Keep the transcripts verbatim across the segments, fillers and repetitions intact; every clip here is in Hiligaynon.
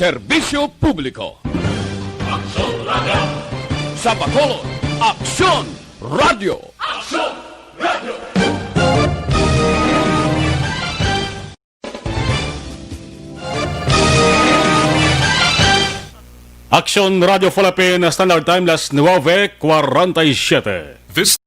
Serbisyo Publiko. Aksyon Radio. Sa Bacolod, Aksyon Radio. Aksyon Radio. Aksyon Radio Philippine Standard Time, las nueve cuarenta y siete. This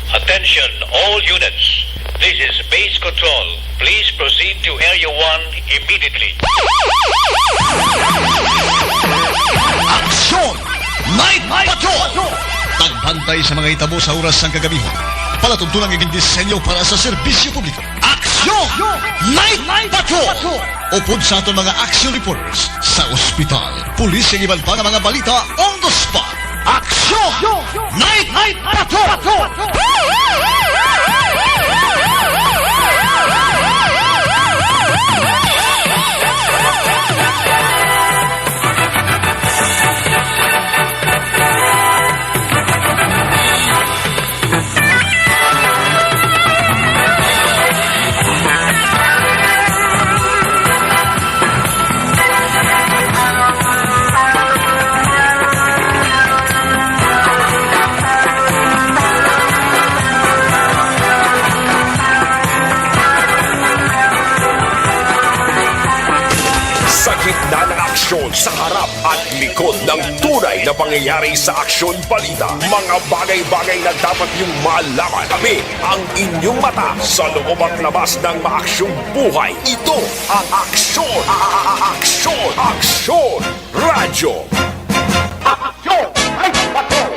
Attention, all units. This is base control. Please proceed to Area one immediately. Aksyon! Night Patrol! Tagbantay sa mga hitabo sa oras sang kagabihan. Palatuntunan nga gindisenyo para sa serbisyo publiko. Aksyon! Night Patrol! Upod sa aton mga action reporters sa ospital, pulis, kag iban pa nga mga balita on the spot. Aksyon! Night Patrol! Sa gitna ng aksyon, sa harap at likod ng tunay na pangyayari sa aksyon balita, mga bagay-bagay na dapat niyong malaman. Kami ang inyong mata sa loob at labas ng maaksyong buhay. Ito ang Aksyon, a- a- a- Aksyon, Aksyon Radyo. Aksyon! Ay, patrol!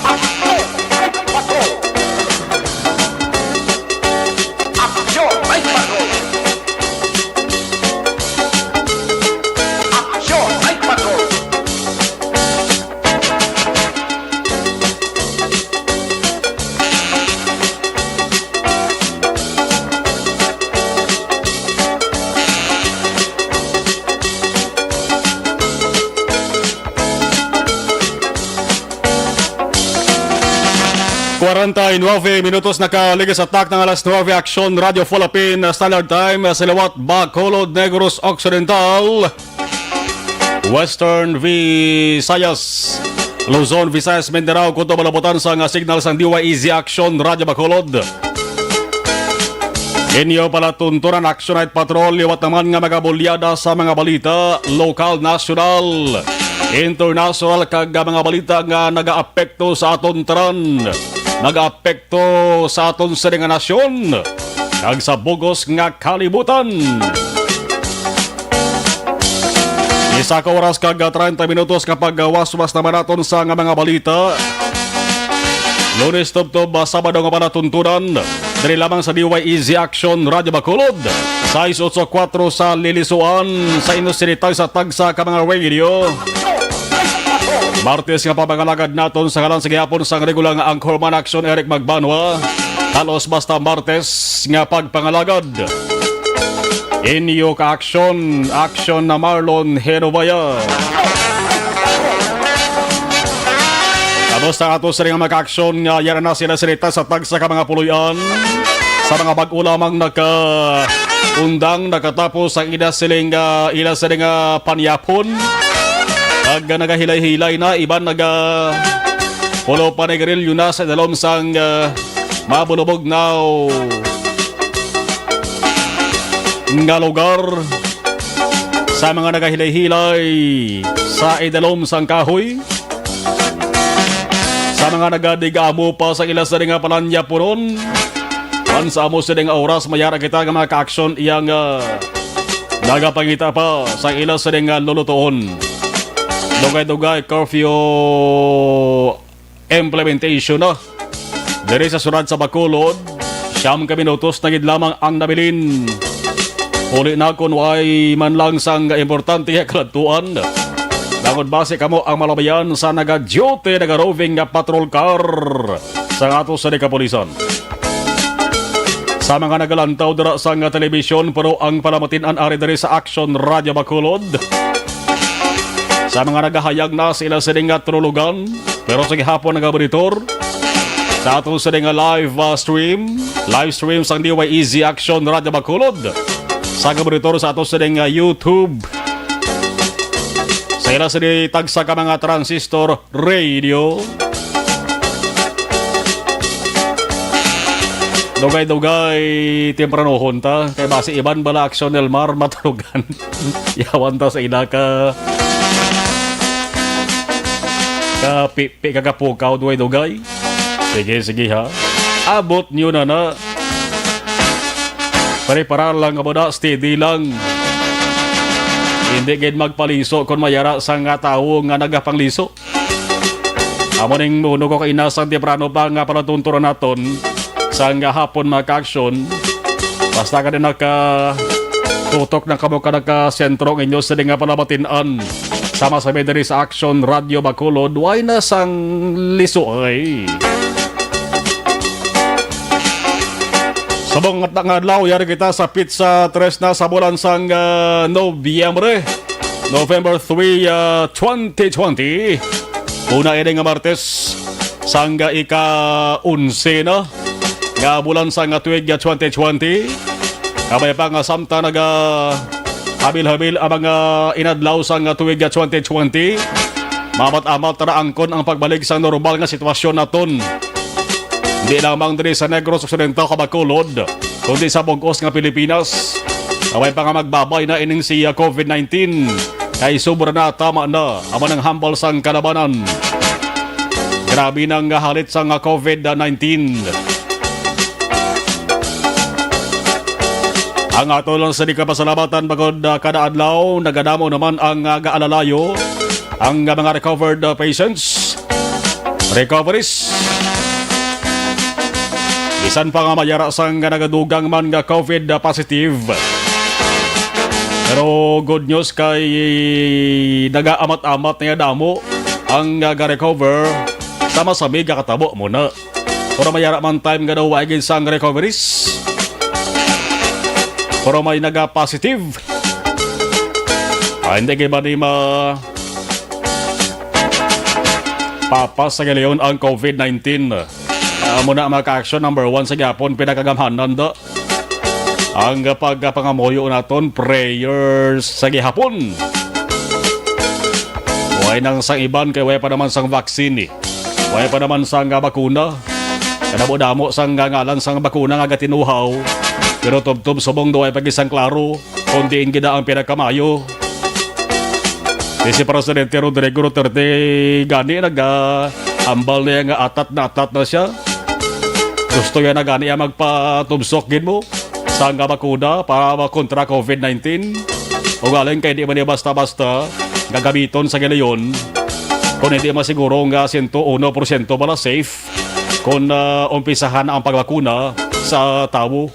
Aksyon! Ay, patrol! Aksyon! Ay, patrol! Aksyon! Ay, patrol! Kwarenta y nueve minutos nakaligis sa tak ng alas nuebe, Aksyon Radio Philippine Standard Time, sa liwat Bacolod, Negros Occidental, Western Visayas, Luzon, Visayas, Mindanao, kutob malabutan sa nga signal sang D Y E Z Action Radio Bacolod. Inyo palatuntunan, Action Night Patrol, liwat naman nga mga bulyada sa mga balita, lokal, nasyonal, internasyonal, kag mga balita nga nagaapekto sa aton tanan, nagaapekto sa aton sini nga nasyon, kag sa bugos nga kalibutan. Isa ka oras kag treinta minutos nga pagwaswas naman naton sa nga mga balita. Lunes tubtob, ah, Sabado nga palatuntunan, diri lamang sa D Y E Z Action Radio Bacolod, sais otso kuwatro sa Lilisuan, sa inyo sini tagsa-tagsa ka mga radio. Martes nga pagpangalagad naton sa ngalan sa gihapon sang regular nga anchorman, Action Eric Magbanwa. Halos basta Martes nga pagpangalagad. Inyo ka-action, action na Marlon Henobaya. Tapos sa ato sa mga ka-action nga yara na sila sinita sa tagsa ka mga puloy-an. Sa mga bag-o lamang nakaundang, nakatapos ang ila siling, ah, ila siling, ah, panyapon. Ag nagahilay-hilay na, iban naga pulo pa ni Garillo na sa dalom sang, ah, mabulubog naw nga lugar, sa mga nagahilay-hilay sa idalom sang kahoy, sa mga nagadigamo pa sa ila sa nga palanya punon, man sa amo sini nga oras, mayara kita nga mga ka-action iyang, ah, nagapangita pa sa ila sa nga lulutuon. Dugay-dugay curfew implementation na. Diri sa syudad sa Bacolod, siyam ka minutos na gid lamang ang nabilin. Uli na, kun way man lang sang importante nga kaladtuan, Angod basi kamo ang malabayan sa naga-duty, naga-roving nga patrol car sa ato sa kapulisan. Sa mga nagalantaw dira sa nga telebisyon, pero ang palamatin-an ari diri sa Action Radio Bacolod. Sa mga nagahayag na sila sini nga trulogan, pero sa gihapon nagamonitor sa ato sini nga live, ah, stream, live stream sang D Y E Z Action Radio Bacolod. Sa gamonitor sa ato sini nga YouTube. Sa ila sini tagsa ka mga transistor radio. Dugay-dugay, tempranohon ta. Kay basi iban bala Action Elmar, matulogan. Yawan ta sa ila ka, ka pipi, ka kapukaw, dugay-dugay. Sige, sige, ha. Abot nyo na na. Pare-para lang ka mo na, steady lang. Hindi gid magpaliso kung mayara sa nga tawo nga nagapangliso. Amo ning muno ko kaina sang temprano pa nga palatunturan naton sang hapon, mga ka-action. Basta ka din nakatutok na kamo ka nakasentro ang inyo sa nga palabatin-an. Sama sa diri sa Action Radio Bacolod, way na sang liso ay. Subong nga nga adlaw, yari kita sa pitsa tres na sa bulan sang, ah, Nobyembre, November three, ah, twenty twenty. Una ini nga Martes, sang ika-onse na nga bulan sang tuig nga twenty twenty. Kabay pa nga samtang naga habil-habil ang mga inadlaw sang tuig nga twenty twenty, maamat-amat ra angkon ang pagbalik sa normal nga sitwasyon naton. Hindi lamang diri sa Negros Occidental kag Bacolod, kundi sa bug-os nga Pilipinas. Away pa nga magbabay na ining si, ah, covid nineteen. Kay sobra na, tama na, amo nang hambal sang kalabanan. Grabe nang halit sang covid nineteen. Ang ato lang sa di kapasalamatan, bangod, ah, kada adlaw, nagadamo naman ang, ah, gaalalayo, ang, ah, mga recovered, ah, patients, recoveries. Bisan pa nga mayara sang nga nagadugang man nga covid, ah, positive. Pero good news kay nagaamat-amat na damo ang, ah, ga-recover. Tama sa mga katabo mo na. Pero mayara man time nga daw wa gid sang recoveries. Pero may naga-positive. Ah, hindi gid ba ni ma-, papas sa galion ang covid nineteen? Ah, muna, mga ka-action, number one sa gyapon, pinakagamhanan do. Ang pagpangamuyo naton, prayers sa gihapon. Way nang sang iban kay way pa naman sang vaccine, eh. Way pa naman sang, ah, bakuna. Kadamo-damo sang, ah, ngalan sang bakuna nga gatinuhaw. Pero tubtob subong do ay pag-isang klaro kung diin gid ang pinakamayo. Di si Presidente Rodrigo Duterte gani nag-, ah, ambal niya nga atat na atat na siya. Gusto niya na gani ang magpatubsok gid mo sa nga bakuna para kontra covid nineteen. Ugaling kay di man niya basta-basta gagamiton sa giliyon kung hindi masiguro nga sento uno porsyento bala safe kung, ah, umpisahan ang pagbakuna sa tawo.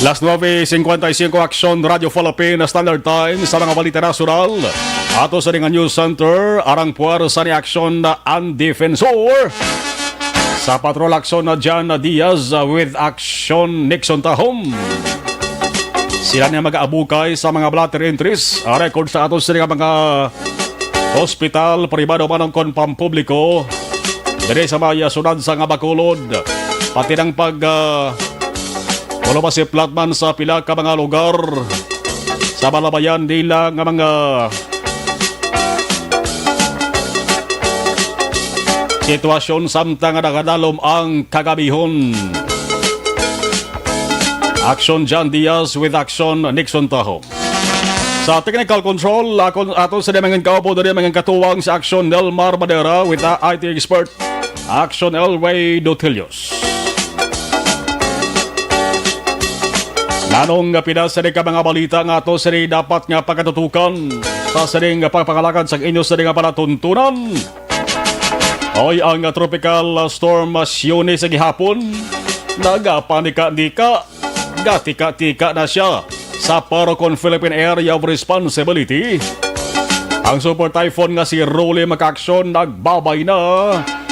Las nuebe cincuenta y cinco, Action Radio Philippines Standard Time sa mga balita nasyonal. Ato sa nga news center, arang puwersa ni Action ang Defensor. Sa Patrol Action na John Diaz, uh, with Action Nixon Tahom. Sila na mag-aabukay sa mga blotter entries. Ah, record sa ato sa mga hospital, pribado man ang kon pampubliko. Diri sa may, ah, syudad sa nga Bacolod. Pati nang pag, ah, wala masiplat man sa pila ka mga lugar sa malabayan nila nga mga sitwasyon samtang nga nagadalom ang kagabihon. Action John Diaz with Action Nixon Taho. Sa technical control, ako, ato sa mga kaupo diri, mga katuwang sa Action, Nelmar Madera with a I T expert, Action Elway Dotilios. Nanong nga pila sa ka mga balita nga ato sini dapat nga pagkatutukan sa sining nga pagpangalagad sa inyo sa nga palatuntunan? Oy, ang Tropical Storm Sione sa gihapon, nagapanika-nika, gatika-tika na siya. sa Parokon Philippine Area of Responsibility. Ang Super Typhoon nga si Rolly, mga kaaksyon, nagbabay na.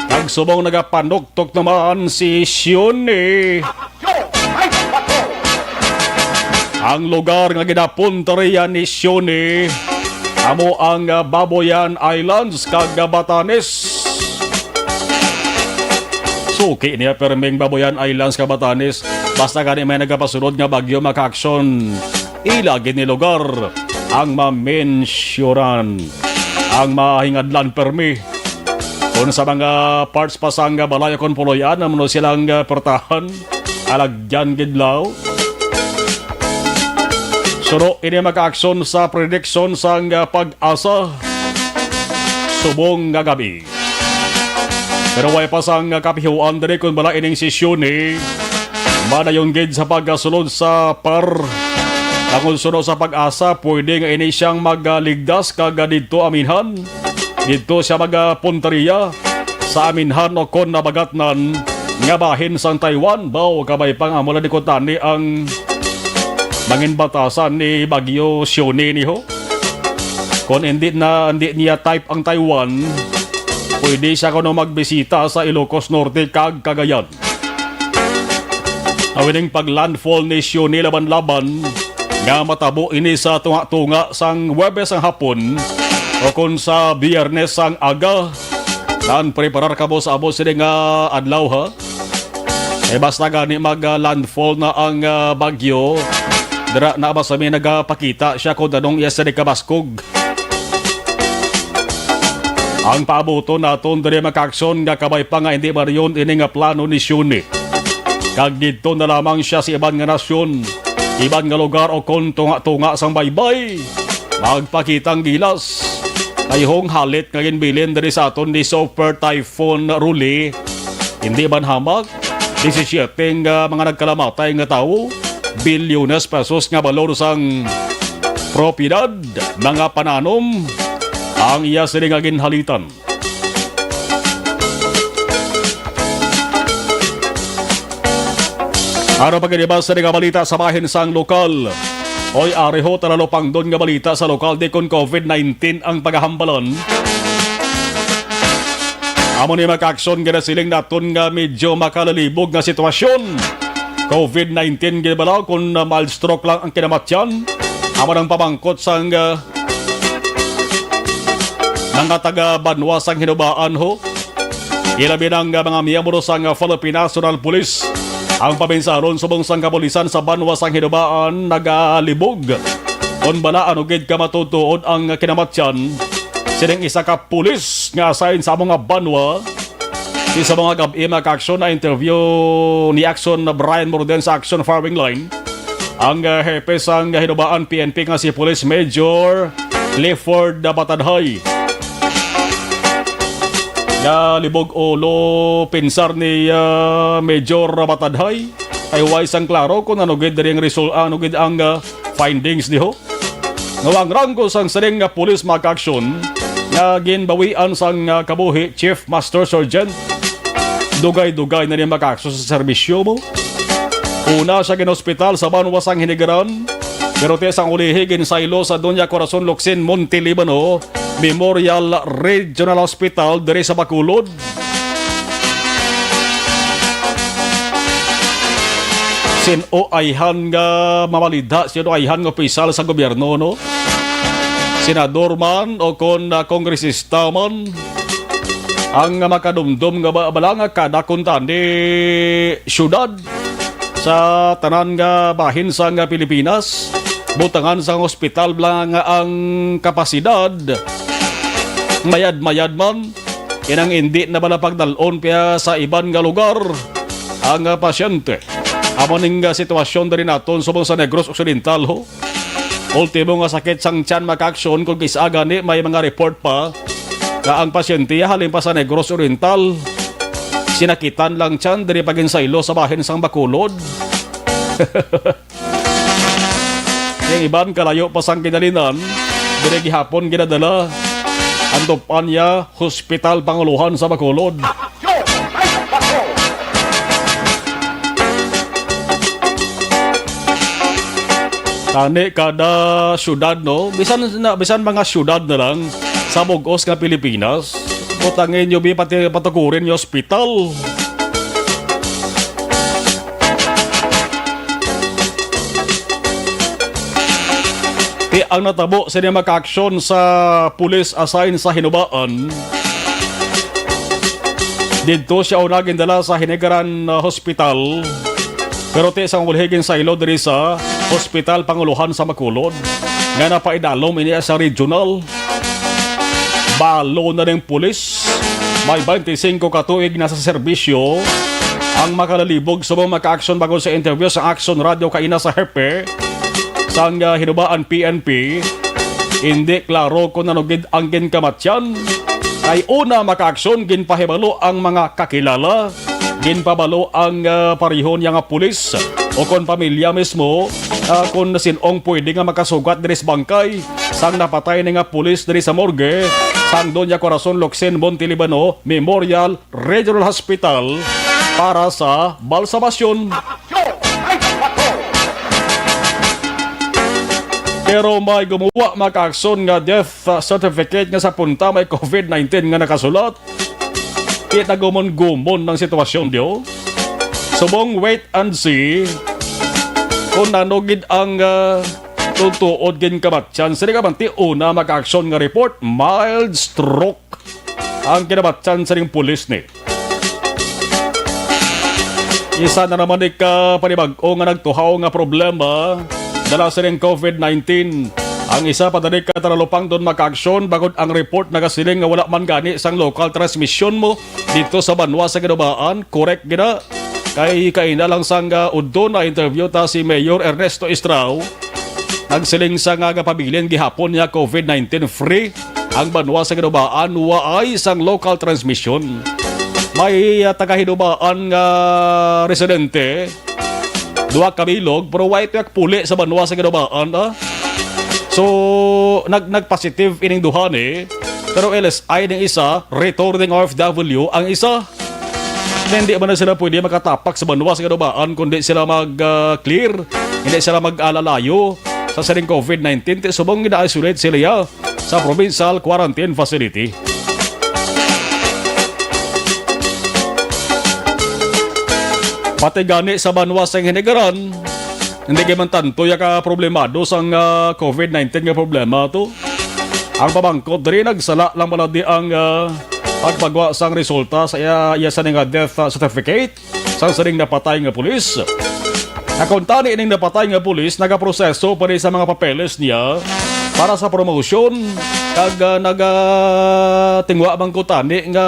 Kag subong nagapanuktok naman si Sione. Ang lugar nga ginapunteriya ni Sione amo ang, ah, Babuyan Islands kag, ah, Batanes. Suki niya perming Babuyan Islands kag Batanes. Basta gani may nagapasunod nga bagyo, mga kaaksyon, ila gid ni lugar ang mamensyonan. Ang mahingadlan permi, kung sa mga parts pa sang balay kon puloy-an, ano silang, ah, portahan, alagyan gid law. Suno ini, mga kaaksyon, sa prediction sang, ah, PAGASA subong nga gab-i. Pero way pa sang kapihuan diri kon bala ining si Sione madayon gid sa pagkasulod sa par. Tungod suno sa PAGASA, pwede nga ini siyang magaligdas kag didto aminhan. Didto siya magapunteriya sa aminhan o kon nabagatnan nga bahin sang Taiwan. Baw, kabay pa nga amo lang ni kuntani ang mangin batasan ni Bagyo Sione niho. Kon hindi na, hindi niya type ang Taiwan, pwede siya kuno magbisita sa Ilocos Norte kag Cagayan. Awining pag-landfall ni Sione laban-laban nga matabo ini sa tunga-tunga sang Huwebes sang hapon o kon sa Biyernes sang aga. Nan preparar kamo sa amo sini nga adlaw, ha. Eh, basta gani mag, ah, landfall na ang, ah, bagyo, dira na ba sa may nagapakita siya kung anong iya sini kabaskog. Ang paabuton naton diri, mga kaaksyon, nga kabay pa nga hindi madayon ini nga plano ni Sione. Kag didto na lamang siya sa iban nga nasyon, iban nga lugar o kon tunga-tunga sang baybay. Magpakitang gilas. Kay hong halit nga ginbilin diri sa aton ni Super Typhoon Rolly, hindi man hamak, disisyete nga mga nagkalamatay nga tawo, bilyones pesos nga balor sang propiedad, mga pananom, ang iya sini nga ginhalitan. Ano pa gid ba sa nga balita sa bahin sang lokal? Oy, ari ho, talalupangdon nga balita sa lokal, di kon covid nineteen ang pagahambalan. Amo ni, mga kaaksyon, ginasiling naton nga medyo makalalibog nga sitwasyon. Covid nineteen gid bala kung, ah, mild stroke lang ang kinamatyan. Amo nang pamangkot sang, ah, mga taga banwa sang Hinubaan ho. Ilabi na nga mga miyembro sang Philippine National Police. Ang paminsahon subong sang kapulisan sa banwa sang Hinubaan nagalibog kon bala ano gid ka matutuod ang kinamatyan sining isa ka pulis nga assign sa amo nga banwa. Sa mga gab-i, mga kaaksyon, na-interview ni Aksyon Brian Morden sa Aksyon Firing Line ang, ah, hepe sang Hinubaan P N P nga si Police Major Clifford Batadhay. Nga libog ulo pinsar ni, ah, Major Batadhay ay way sang klaro kung ano gid diri ang result, ano gid ang, ah, findings diho. Nga ang ranggo sang sining nga pulis, mga kaaksyon, nga ginbawian sang, ah, kabuhi, Chief Master Sergeant. Dugay-dugay na niya makaaksyon sa serbisyo mo. Una siya gin-ospital sa banwa sang Hinigaran, pero ti sang ulihi ginsaylo sa Doña Corazon Locsin Montelibano Memorial Regional Hospital diri sa Bacolod. Sin-o ayhan nga mamalidha, sin-o ayhan nga opisyal sa gobyerno, no? Senador man o kon, ah, kongresista man, ang makadumdom nga ba, bala nga kada kuntani syudad sa tanan nga bahin sang Pilipinas, butangan sang ospital bala nga ang kapasidad, mayad-mayad man, kinang indi na bala pagdal-on pa sa iban nga lugar ang, ah, pasyente. Amo ning, ah, sitwasyon diri naton subong sa Negros Occidental, ho. Ultimo nga sakit sang tiyan, mga kaaksyon, kung kis-a gani may mga report pa nga ang pasyente halin pa sa Negros Oriental, sinakitan lang tiyan diri pa ginsaylo sa bahin sang Bacolod. Ang iban kalayo pa sang ginhalinan, diri gihapon ginadala. Ang Tupania Hospital Pangulohan sa Bacolod. Tani kada syudad, no? Bisan na, bisan mga syudad na lang sa bug-os nga Pilipinas, butangin nyo bi pati patukurin yung ospital. Ti ang natabo sini makaaksyon sa pulis assign sa Hinubaan. Didto siya una gindala sa Hinegaran, uh, Hospital. Pero ti sa ulhigin sa ilo diri sa Hospital Panguluhan sa Bacolod nga napaidalom ini sa regional. Balo na ning pulis. May twenty-five ka tuig na sa serbisyo ang makalalibog subong makaaksyon bago sa interview sa Aksyon Radio kaina sa hepe sang, ah, Hinubaan P N P. Hindi klaro kung ano gid ang ginkamatyan. Kay una makaaksyon, ginpahibalo ang mga kakilala, ginpabalo ang, ah, pareho niya nga pulis o kon pamilya mismo, ah, kon sin-ong pwede nga makasugat diri sa bangkay sang napatay ni nga pulis diri sa morgue sang Doña Corazon Locsin Montelibano Memorial Regional Hospital para sa balsamasyon. Pero may gumuwa makaaksyon nga death, uh, certificate nga sa punta may covid nineteen nga nakasulat. Kita gumon-gumon ang sitwasyon diyo. Subong wait and see kung ano gid ang, uh, tutuod ginkamatyan. Sini ka man ti una makaaksyon nga report, mild stroke ang kinamatyan sa ning pulis ni. Isa na naman ni ka panibag-o nga nagtuhaw nga problema dala sa ning covid nineteen. Ang isa pa dali ka taralupang doon makaaksyon bangod ang report nagasiling nga wala man gani sang local transmission mo dito sa banwa sa Ginubaan. Correct gina. Kay kaina lang sang, ah, udto na interview ta si Mayor Ernesto Estrao. Nagsiling sa nga gapabilin gihapon niya covid nineteen free ang banwa sa Ginubaan, waay sang local transmission. May, ah, taga-Hinubaan nga residente, duha ka bilog, pero way tuyak puli sa banwa sa Ginubaan, ah. So, nag-, nag-positive ining duha ni, pero L S I ning isa, returning O F W ang isa. Na hindi man na sila pwede makatapak sa banwa sa Ginubaan, kundi sila mag, ah, clear, hindi sila mag-alalayo sa sining covid nineteen. Ti subong gina-isolate sila ya sa provincial quarantine facility. Pati gani sa banwa sa Hinigaran, hindi kay man tanto ya ka problemado sang, ah, covid nineteen nga problema to. Ang pamangkot diri, nagsala lang pala di ang, ah, pagpagwa sang resulta sa iya, iya sa nga death, ah, certificate sang sining napatay nga pulis. Nakuntani ning napatay nga pulis, nagaproseso pa ni sa mga papeles niya para sa promotion, kag, ah, nagatingwa man ko tani nga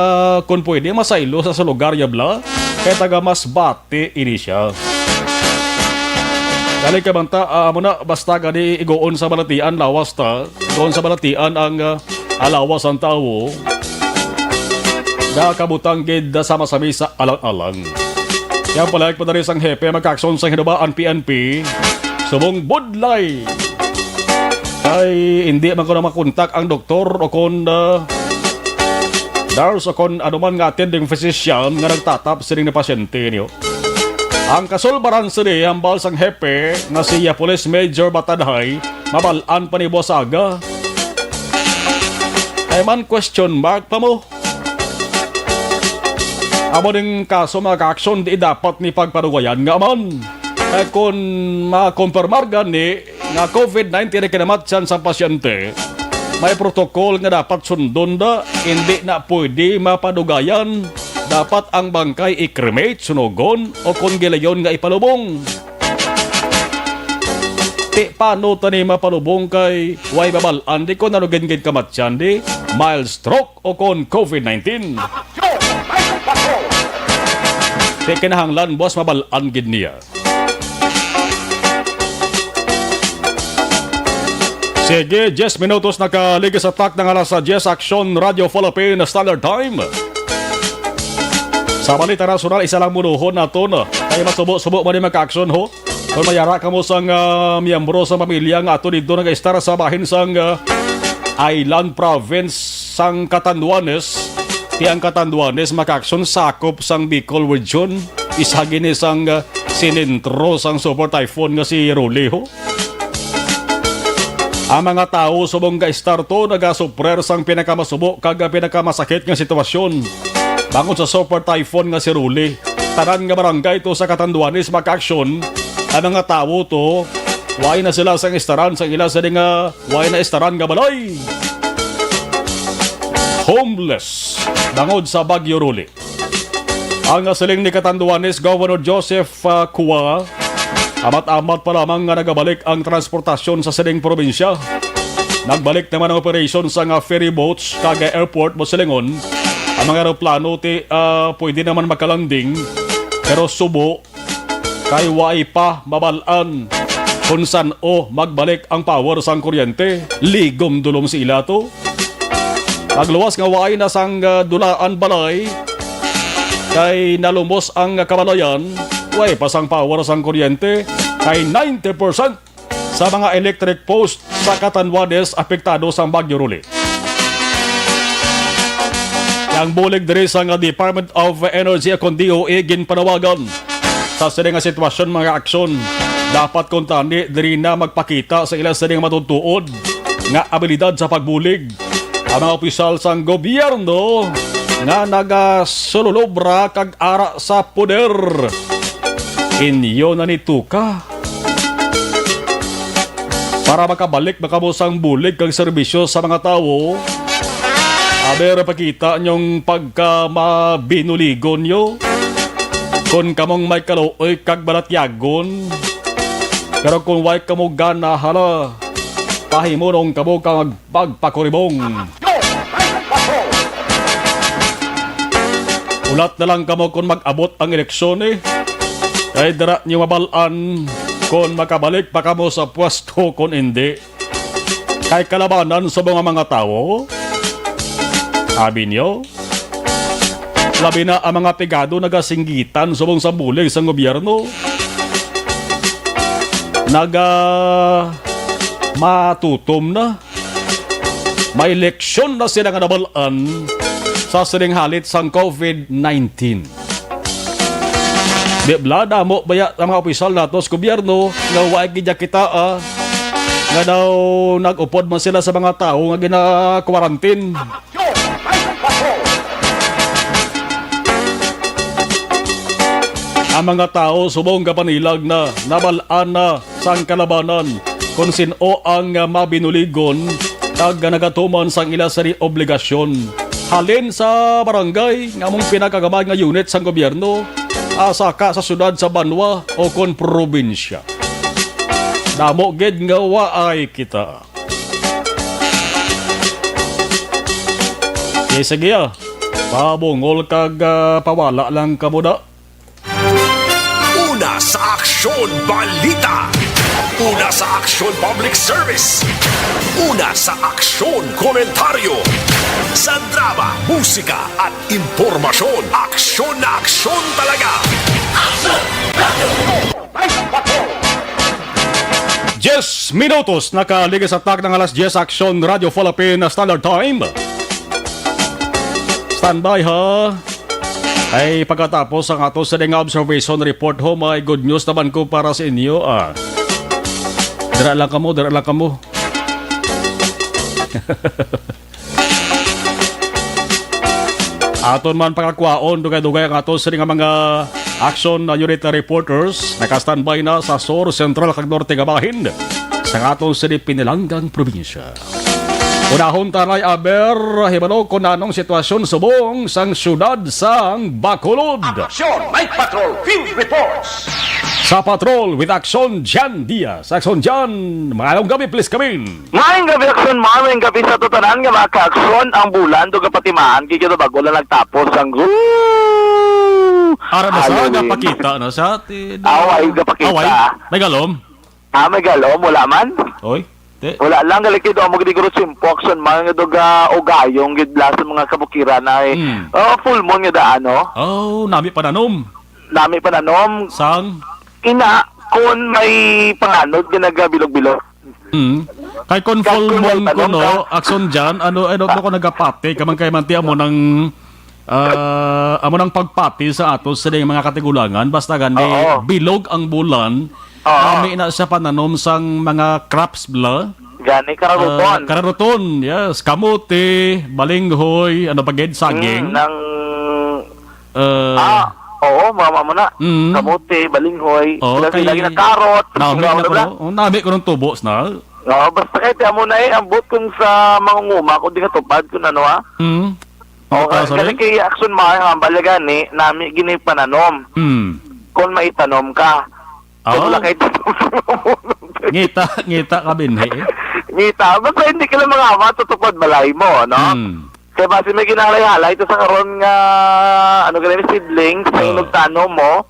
kung pwede masaylo sa, sa lugar ya bla, kay taga Masbate ini siya. Dali ka man ta, ah, amo na, basta gani igoon sa balatian lawas ta, igoon sa balatian ang, ah, alawas ang tawo. Nakabutang gid sa masami sa alang-alang. Kaya pala, padari sang hepe, magkakson sa Hinubaan P N P, subong budlay. Ay, hindi man ko na makontak ang doktor o kon, ah, nurse o kon anuman nga attending physician nga nagtatap sining na pasyente niyo. Ang kasulbaran sini, hambal sang hepe nga si, ah, Police Major Batanhay, mabal-an pa ni Boss Aga. Ay man, question mark pa mo. Amo ning kaso, mga ka-aksyon, di dapat ni pagpadugayan nga man. Eh, kung makumpirmar gani nga covid nineteen ang kinamatyan sa pasyente, may protocol nga dapat sundon da. Hindi na pwede mapadugayan. Dapat ang bangkay i-cremate, sunugon, o kung gilayon nga ipalubong. Ti, paano tani mapalubong kay way mabal-an di kung ano gid kamatyan di? Mild stroke o kon covid nineteen. Kay kinahanglan, boss, mabal-an gid niya. Sige, diyes minutos nakaligis sa tak ng alas diyes, Aksyon Radio Philippine Standard Time. Sa balita nasyonal, isa lang munuhon naton. Kay masubo-subo man yung magka-aksyon, ho. Kung mayara kamo sang, ah, miyembro sa pamilya nga ato dito nag-estar sa bahin sang, ah, Island Province sang Catanduanes, ti ang Catanduanes makaaksyon sakop sang Bicol Region, isa gini sang, ah, sinentro sang Super Typhoon nga si Rolly, ho. Ang mga tawo subong ka Estarto nagasuprer sang pinakamasubo kag pinakamasa-, sakit nga sitwasyon bangod sa Super Typhoon nga si Rolly. Tanan nga barangay to sa Catanduanes makaaksyon. Ang mga tawo to, way na sila sang estaran sang ila sini nga way na estaran nga balay. Homeless bangod sa Bagyo Rolly. Ang siling ni Catanduanes Governor Joseph, ah, Cua, amat-amat pa lamang nga nagabalik ang transportasyon sa sining probinsya. Nagbalik naman ang operasyon sa nga ferry boats kag airport, mo silingon. Ang mga eroplano ti, ah, pwede naman makalanding, pero subo kay waay pa mabal-an kung san-o magbalik ang power sang kuryente. Ligom dulom si ila to. Pagluwas nga waay na sang, ah, dulaan balay, kay nalumos ang kabalayan, way pa sang power sang kuryente, kay ninety percent sa mga electric post sa Catanduanes apektado sang Bagyo Rolly. Ang bulig diri sa nga Department of Energy, kon D O E, ginpanawagan sa sini nga sitwasyon, mga aksyon. Dapat kuntani diri na magpakita sa ila sini nga matutuod nga abilidad sa pagbulig ang mga opisyal sang gobyerno nga nagasululobra kag ara sa poder. Inyo na ni tuka para makabalik ba kamo sang bulig kag serbisyo sa mga tawo. Aber, pakita nyong pagka mabinuligon nyo. Kon kamong may kaluoy kag balatyagon, pero kung way kamo gana, hala, pahimunong kamo kag magpakuribong. Ulat na lang kamo kon mag-abot ang eleksyon, eh. Kay dira nyo mabal-an kon makabalik pa kamo sa pwesto kon indi. Kay kalabanan sa mga, mga tawo, abi nyo, labi na ang mga pigado nagasinggitan subong sa bulig sang gobyerno. Naga matutom na. May leksyon na sila nga nabal-an sa sining halit sang covid nineteen. Di bala, damo baya ang mga opisyal nato sa gobyerno nga wa gid kita, ah, nga daw nag-upod man sila sa mga tawo nga gina-quarantine. Ang mga tawo subong kapanilag na nabal-an na sang kalabanan kon sin-o ang mabinuligon kag nagatuman sang ila sini obligasyon. Halin sa barangay nga among pinakagamay nga unit sang gobyerno, ah, saka sa syudad sa banwa o kon probinsya. Damo gid nga waay kita. Sige, sige, ah. Pabungol kag, ah, pawala lang kamo da. Una sa Aksyon Balita. Una sa Aksyon Public Service. Una sa Aksyon Komentaryo. Sa drama, musika at impormasyon, aksyon na aksyon talaga. Aksyon! Radyo Filipinas! Diyes minutos nakaligis sa takna nga alas diyes, Aksyon Radyo Philippine Standard Time. Standby, ha. Ay, pagkatapos ang ato sa nga observation report, ho, may good news naman ko para sa inyo, ah. Dira lang kamo, dira lang kamo. Aton man pangakwaon, dugay-dugay ang aton sini nga mga action na unit reporters. Naka-standby na sa Sur, Central, kag Norte nga bahin sa aton sini pinalanggang probinsya. Unahon ta na'y aber, hibalo kon anong sitwasyon subong sang siyudad sang Bacolod. Action Night Patrol Field Reports. Sa Patrol with Action Jan Diaz. Action Jan, maayong gabi, please come in. Maayong gabi, Aksyon, maayong gabi sa tanan nga mga ka-aksyon. Ang bulan do gapatimaan kay kita bago lang nagtapos ang Ara na sa Halloween. Gapakita na sa atin. Aw, ay gapakita. Away, may galom. Ah, may galom, wala man. Oy, te. Wala lang, galikid amo gid guro simpo, Aksyon, mga do ga ugayong gid la sa mga kabukiran ay. Hmm. Oh, full moon nga daan, no? Oh, nami pananom. Nami pananom. Sang? Ina, kon may panganod nga nagabilog-bilog. Mm. Kay kon full moon kuno, Aksyon Jan, ano, ano mo ko nagapati, kamang kay manti amo nang, ah, amo nang pagpati sa ato sa mga katigulangan, basta gani bilog ang bulan, kami na siya pananom sang mga crops bla. Gani, kararuton. Ah, kararuton, yes. Kamote, balinghoy, ano pa gid, saging. Mm, nang, ah, oo, mama mo na. Mm. Kamote, balinghoy, Oo, sila, kay sila, gina-, carrot, nami sila, na ano ko, bla? Oh, nami ko ng tubos na. Oo, basta kay ti amo na eh, ambot kung sa mangunguma, kung di nga tupad, kung ano, ah. Mm. O, Ano ka, sorry? Gani kay Action Mar, ang balya gani, nami gini pananom. Mm. Kung maitanom ka. Kay Oo. Wala kay Ngita, ngita ka, binhi. Ngita. Basta hindi ka lang mangamat sa tupad balay mo, no? Hmm. Kay basi may ginahalay-halay ito sa karon nga, ano gani, seedlings, sa Oo. Inugtanom mo,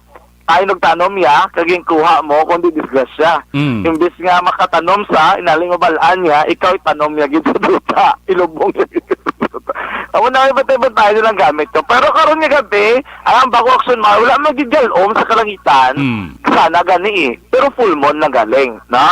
ay, inugtanom ya, kaging kuha mo, kundi disgrasya. Hmm. Imbis nga makatanom sa, inaling mabalaan niya, ikaw itanom niya gid sa duta, ilubong niya gid sa duta. Amo na, may bantay-bantay nilang gamit to. Pero karon nga gabi, ang bako Action Mar, wala man gid galom sa kalangitan. Hmm. Sana gani eh. Pero full moon na galing, no?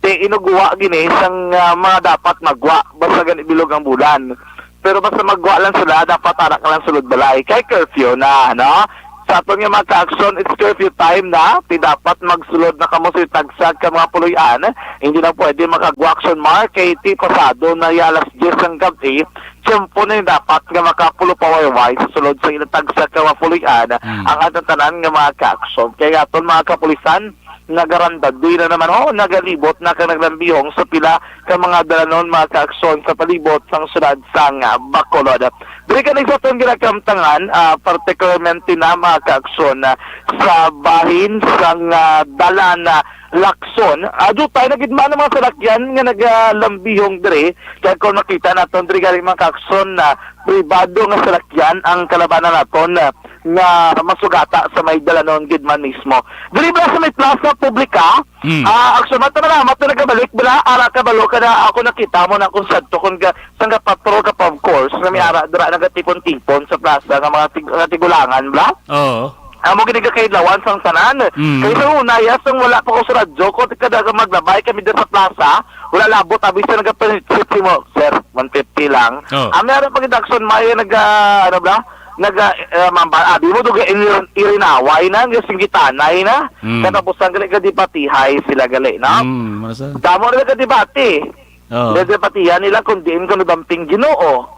Ti inugwa gini sang, ah, mga dapat magwa, basta gani bilog ang bulan. Pero basta magwa lang sila, dapat ara ka lang sulod balay. Kay curfew na, no? Sa aton nga mga ka-action, it's curfew time na. Ti dapat magsulod na kamo sa tagsag ka mga puloy-an. Hindi na pwede makagwa Action Mar, kay ti pasado na ya alas diyes ng gabi. Tiyempo na yung dapat nga makapulo pa wayway sa sulod sa ilang tagsag ka mga puloy-an. Hmm. Ang aton tanan nga mga ka-action. Kay aton mga kapulisan, nagarandado na naman, oh, nagalibot na kag naglambihong sa pila ka mga dalanon, mga ka-action, sa palibot sang syudad sang, ah, Bacolod. Diri kani sa aton ginakamtangan, ah, particularmente na, mga ka-action, ah, sa bahin sang, ah, dalan, ah, Lacson. Ah, dutay na gid man ang mga salakyan nga nagalambihong diri. Kaya kung makita naton diri gani, mga ka-action, na pribado nga salakyan ang kalabanan naton, ah, nga masugata sa may dalanon gid man mismo. Diri ba sa may plaza publika? Hmm. Ah, Action Mar, ta, salamat na nagabalik, bala, ara ka balo ka na ako nakita mo na kung sadto kung ga, sang ka patrol ka pa, of course, na may Oh. ara dira nagatipon-tipon sa plaza nga mga tig, nga tigulangan, bala? Oo. Amo gini ka kaidlawan sang tanan. Mm. Kay sa una, ya, sang wala pa ko sa radyo, ko kada ka maglabay kami dira sa plaza, wala labot, abi sa nagapanitsit si mo, "Sir, one fifty lang." Oh. Ang meron pag Action Mar, naga, ano ba? Naga, eh, mamba, abi mo, duga, irin-, irinaway na, nga singgitanay na. Mm. Katapusan gali ka debatihay sila gali, no? Mm, mano sa? Damo na ka debate. Oo. Ginadebatihan nila kung diin ko nadamping Ginoo.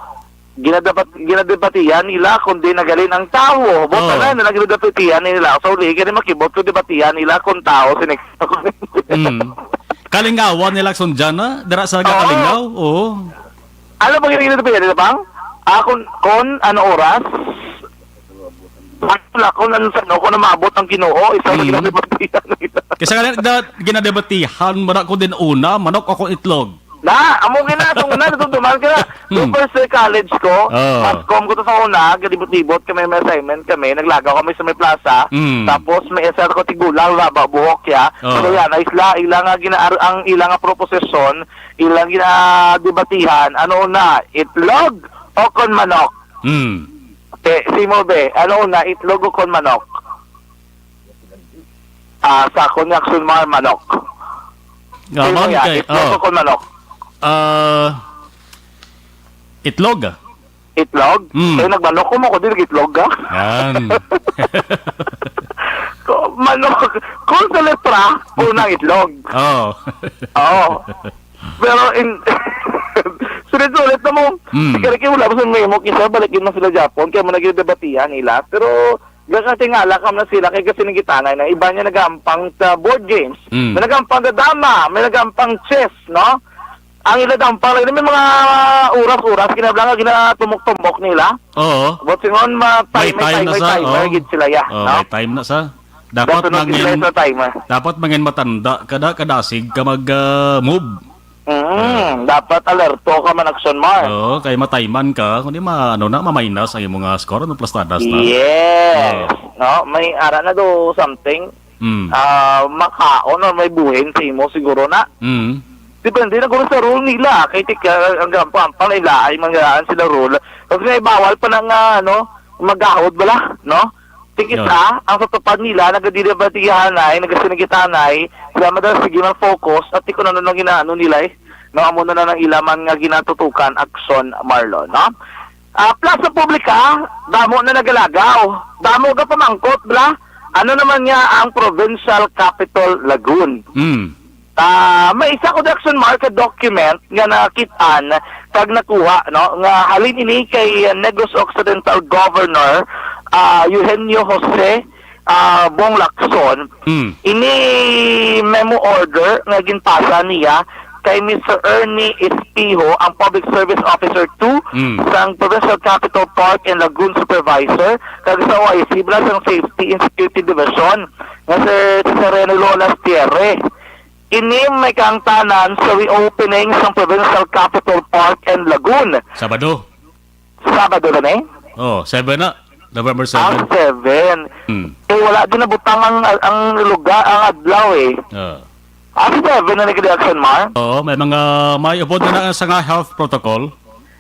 Ginadabat-, ginadebatihan nila kung diin nagalin ang tawo. Buot Oo. na, na ginadebatihan nila. So, uli, kaya makibot ko debatihan nila kung tawo, sinig-, Mm. Kalingawan nila, Action Mar, na? Dira sa Oo. Kalingaw? Oo. Alam mo yung ginadebatihan nila, pang? Ah, kung, kung ano oras? Wala ko nang sano ko na maabot ang Ginoo, isa na Mm. ginadebatihan nila. Kasi nga, da-, ginadebatihan mo na ko din una, manok o kung itlog? Na, amo gina, sa una, natutuman ka na. Hmm. Yung first year college ko, Oh. mass comm ko to sa una, galibot-libot kami, may assignment kami, naglagaw kami sa may plaza, Hmm. tapos may isa ko tigulang, laba, buhok ya. Oh. So, yan, ay sila, ila nga gina-, ang ila nga proposisyon, ilang ginadebatihan, ano una, itlog o kon manok? Hmm. Te, si mo, be, ano una, itlog o kon manok? Ah, sa akon nga Action Mar, manok. Ah, Sino man ya? kay, Itlog oh. o kon manok? Ah, itlog. Itlog? Mm. Kay nagmanok ko mo ko, di nag-itlog ka? Yan. Ko, manok. Kung sa letra, unang itlog. Oh. Oo. Pero in, sulit-sulit na mo. Mm. Sige, wala pa sa memo, kisa balik yun na sila Japon, kaya mo nagdebatihan nila. Pero, gakatingala kam na sila, kay kasi nagitangay na. Iba niya nagampang sa board games. Mm. May nagampang sa dama, may nagampang chess, no? Ang ila dampang, may mga oras-oras, kinablangan, ginatumok-tumok nila. Oo. But singon, ma-, May may time time, na may sa, timer, oo. gid sila, ya, Oo, no? may time na sa. Dapat Dapat mangin, nag-delay sa timer. dapat mangin matanda, kada, kadasig ka mag, ah, move. Mm, Ah. dapat alerto ka man, Action Mar. Oo, kay matayman ka, kundi ma-, ano na, maminus ang imong, ah, score, ano, plastadas na. Yes. Oo. No, may ara na do something. Mm. Ah, makaon or may buhin sa imo siguro na. Mm. Depende na guro sa rule nila. Kay tika, ang gampang-ampang nila ay manggaan sila rule. Kasi may bawal pa na nga, ano, magahod bala, no? Tingkit Yun. sa, ang sa tupad nila, nagadidebatihanay, nagasinigitanay, sila madalas sige man focus, at di ko na nang ginaano nila eh. No, amo na lang ang ilaman nga ginatutukan, Action Mar, no? Ah, Plaza Publica, damo na nagalagaw. Damo ka pamangkot, bla? Ano naman nga ang Provincial Capitol Lagoon? Mm. Ah, may isa ko, Action Mar, ka document nga nakit-an kag nakuha, no, nga halin ini kay Negros Occidental Governor, ah, Eugenio Jose, ah, Bong Lacson. Mm. Ini memo order nga ginpasa niya kay Mister Ernie Espijo, ang Public Service Officer two Mm. sang Provincial Capital Park and Lagoon Supervisor, kag sa O I C bala sang Safety and Security Division, nga si Sereno Lolas Thierry. Ini may kaangtanan sa reopening sang Provincial Capital Park and Lagoon. Sabado. Sabado na ni? Oh, seven na. November Ah, seven. seven. Hmm. Eh, wala din nabutang ang, ang lugar, ang adlaw eh. Ah. Ah, sa seven na ni, Action Mar? Oo, may mga, may upod na na sa nga health protocol.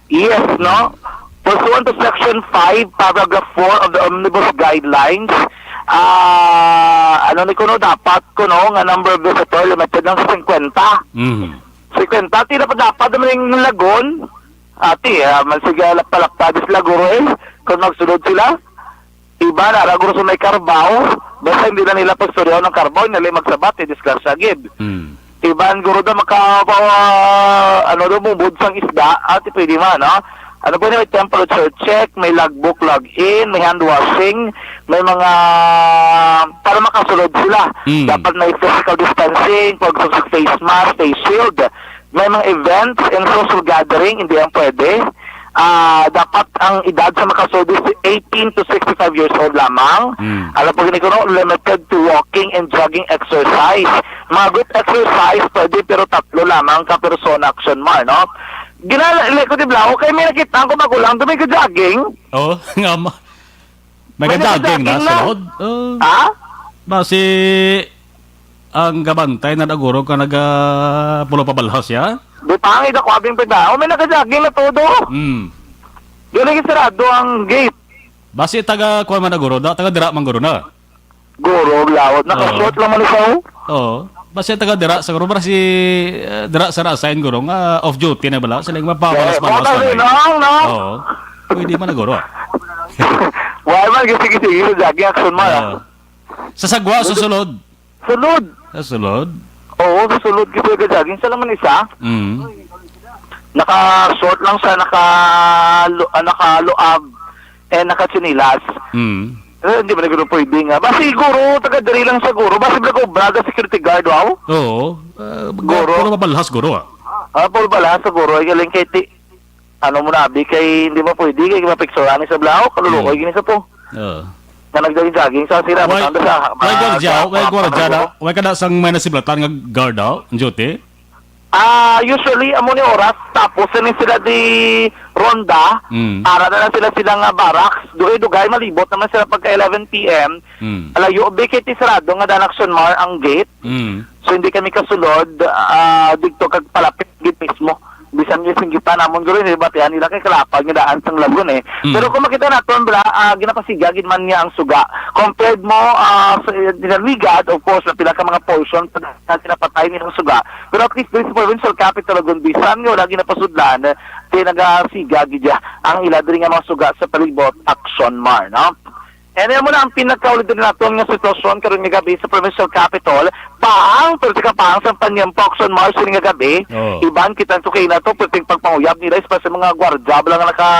Yes, no? Pursuant to Section five, Paragraph four of the Omnibus Guidelines, ah, ano ni kuno, dapat kuno nga number of visitor limited lang sa fifty. Mhm. Fifty, ti dapat, dapat naman yung Lagon. Ati, ah, man sige, lapalapta di sila guro eh, kung magsulod sila. Iban, ara guro sa may Carabao, basta hindi na nila pagsuryaw ng Carabao, hindi nila magsabat, eh, disgrasya gid. Hmm. Iban, guro daw maka, pa, ano daw, mubod sang isda, ati pwede man, no? Ano po, may temperature check, may logbook, login, may hand washing, may mga, para makasulod sila. Hmm. Dapat may physical distancing, pag face mask, face shield, may mga events and social gathering, hindi yan pwede. Ah, dapat ang edad sa makasulod is eighteen to sixty-five years old lamang. Mm. Alam po gini ko, no, limited to walking and jogging exercise. Mga group exercise, pwede, pero tatlo lamang ka persona, Action Mar, no? Ginala, like ko di Blau, kay may nakita ko magulang, doon may ka-jogging. Oh, nga ma-, may May ka-jogging na nagka-jogging sa na. Load? Oh. Ha? Basi, ang gabantay na naguro ka naga pulo pa balhas ya? Di pa, ang ida ko abing pagdaan. Oh, may nagka-jogging na todo. Hmm. Di lagi sarado ang gate. Basi taga kuwan man naguro, da, taga dira man guro na. Guro, lawat. Naka-short Oo. lang man siya, oh. Oo. Basi taga dira sa guro, basi, eh, dira sa na-assign guro nga off duty na bala. Sila yung Eh, mapabalas-balas mukha na rin, lang. no? Oo. Pwede man naguro, ah. Why man, sige, sige, sige, jogging, Action Mar, ah. Oo. Sa sagwa, sa sulod. Sulod. Sa sulod? Oo, sa sulod kasi ka-jogging. Sa laman isa, Mm. naka-short lang siya, naka-, lu-, ah, naka-luab, eh, naka-tsinelas. Mm. Eh, hindi man na guro pwede nga. Ba, siguro, taga diri lang siguro. Ba, siguro ko, brother security guard, wow? Oo. Ah, Guro. puro mabalhas, guro, ah. Ah, puro balhas, siguro. Ay, galing kay ti-, ano mo na, abi, kay hindi mo pwede, kay mapicturan ni sa Blau, kalulukoy Mm. gini sa po. Oo. Nga nag-jogging-jogging sa sila, Way, matanda sa, way ma-, gwardiya, sa, way ma-, gwardiya na, ma-, way kada sang may nasiblatan nga guard out, duty? Ah, usually, amo ni oras, tapos, yun sila di ronda, Mm. ara na lang sila, sila nga barracks, dugay-dugay, malibot naman sila pagka eleven P M. Mm. Alayo, be, kay ti sarado nga dan Action Mar ang gate. Mm. So, hindi kami kasulod, ah, dito kag palapit gid mismo. Bisan yung singgitan namon, guro, hindi batian nila kay kalapad nga daan sang Lagun, eh. Mm. Pero kung makita naton, bala, ah, ginapasiga gid man niya ang suga. Compared mo, ah, sa, sa Ligad, of course, may pila ka mga portion pa na ginapatay nilang suga. Pero at least, diri sa provincial capital, Lagun, bisan nga wala ginapasudlan, kay nagasiga gid ya ang ila diri nga mga suga sa palibot, Action Mar, no? And yan muna ang pinakauli din naton nga sitwasyon karon nga gabi sa provincial capital. Paang, pero sa kapaang sa panyempo, Action Mar, sini nga gabi, Oh. iban kita to kay na to, pwedeng pagpanguyab nila, especially mga gwardiya, bala nga naka,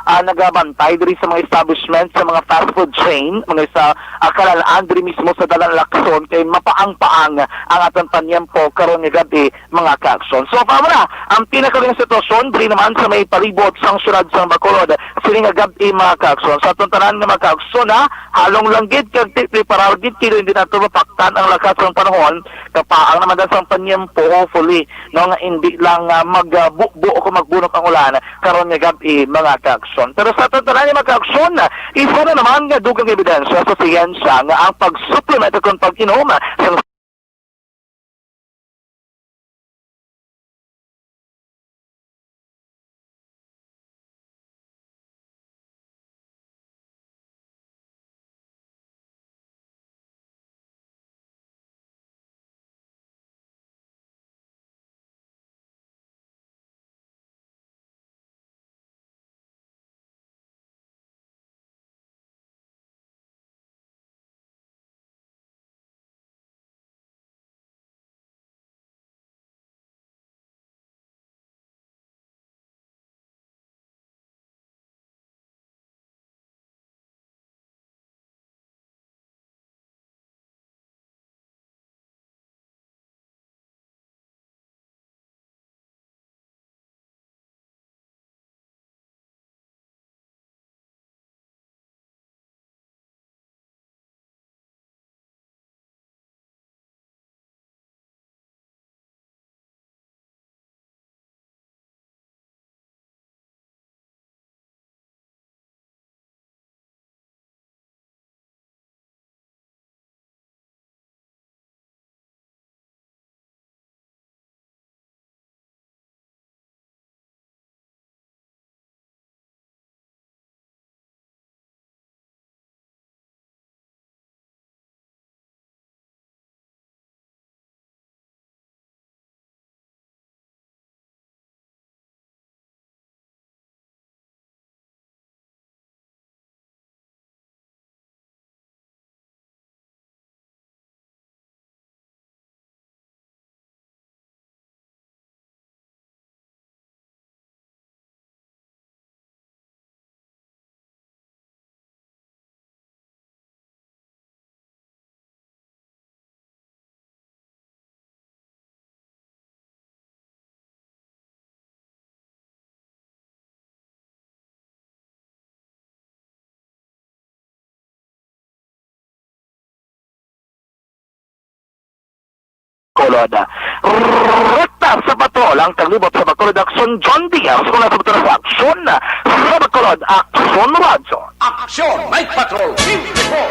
ah, nagabantay diri sa mga establishment, sa mga fast food chain, mga sa, ah, kalalaan diri mismo sa Dalan Lacson, kay mapaang-paang ang atong panyempo karon nga gabi, mga ka-Action. So, amo na ang pinakahuling sitwasyon diri naman sa may palibot sang siyudad sang Bacolod sining nga gab-i, mga ka-Action. Sa aton tanan nga mga ka-Action, ha, halong lang gid kag ti-, preparar gid kilo hindi nato mapaktan ang lakas sang panahon. Kapaang naman dan sang panyempo, hopefully, no, nga hindi lang, ah, magbubo o kung magbunok ang ulan karon nga gab-i, mga ka-Action. Pero sa aton tanan nga mga ka-Action, isa na naman nga dugang ebidensya sa siyensya nga ang pagsuplemento kung pag-inom sang Bacolod. Rekta sa patrol ang taglibot sa Bacolod Aksyon, John Diaz, mula sa Bacolod Aksyon, sa Bacolod Aksyon Radyo. Aksyon Night Patrol, twenty-four.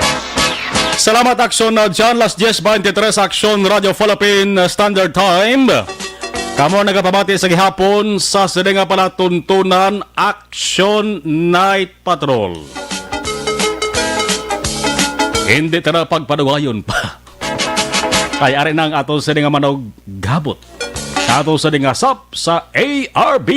Salamat, Aksyon, uh, John. Las diez veintitrés, Aksyon Radyo Philippine Standard Time. Kamo nagapamati sa gihapon sa sini nga palatuntunan, Aksyon Night Patrol. Hindi ta na pagpadugayon pa. Kay ari na ang ato sini nga manuggabot. Sa ato sini nga sap sa A R B.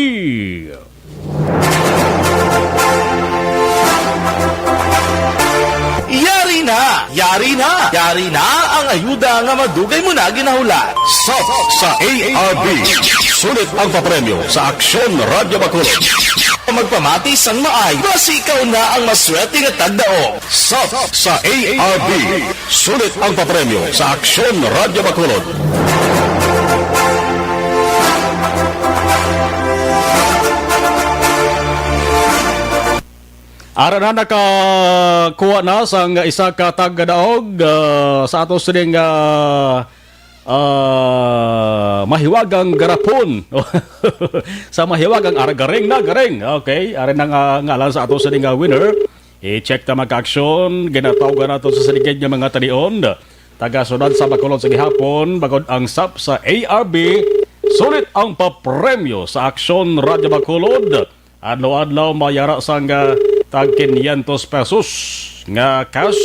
Yari na! Yari na! Yari na ang ayuda nga madugay mo na ginahulat. Sap sa A R B. Sulit ang papremyo sa Aksyon Radyo Bacolod. Magpamati sang maay, basi ikaw na ang maswerte nga tagdaog. Sap sa A R B. Sulit ang papremyo sa Aksyon Radyo Bacolod. Ara na, nakakuha na sang isa ka tagdaog, ah, sa ato sining, ah, ah, mahiwagang garapon. Sa mahiwagang, ara, garing na, garing. Okay, ari na nga ngalan sa ato sining, ah, winner. I-check ta, mga ka-aksyon, ginatawgan nato sa siligid nga mga talion. Taga Siyudad sa Bacolod sa gihapon, bangod ang sap sa A R B, sulit ang papremyo sa Aksyon Radyo Bacolod. Adlaw-adlaw may ara sang, ah, tag quinientos pesos nga cash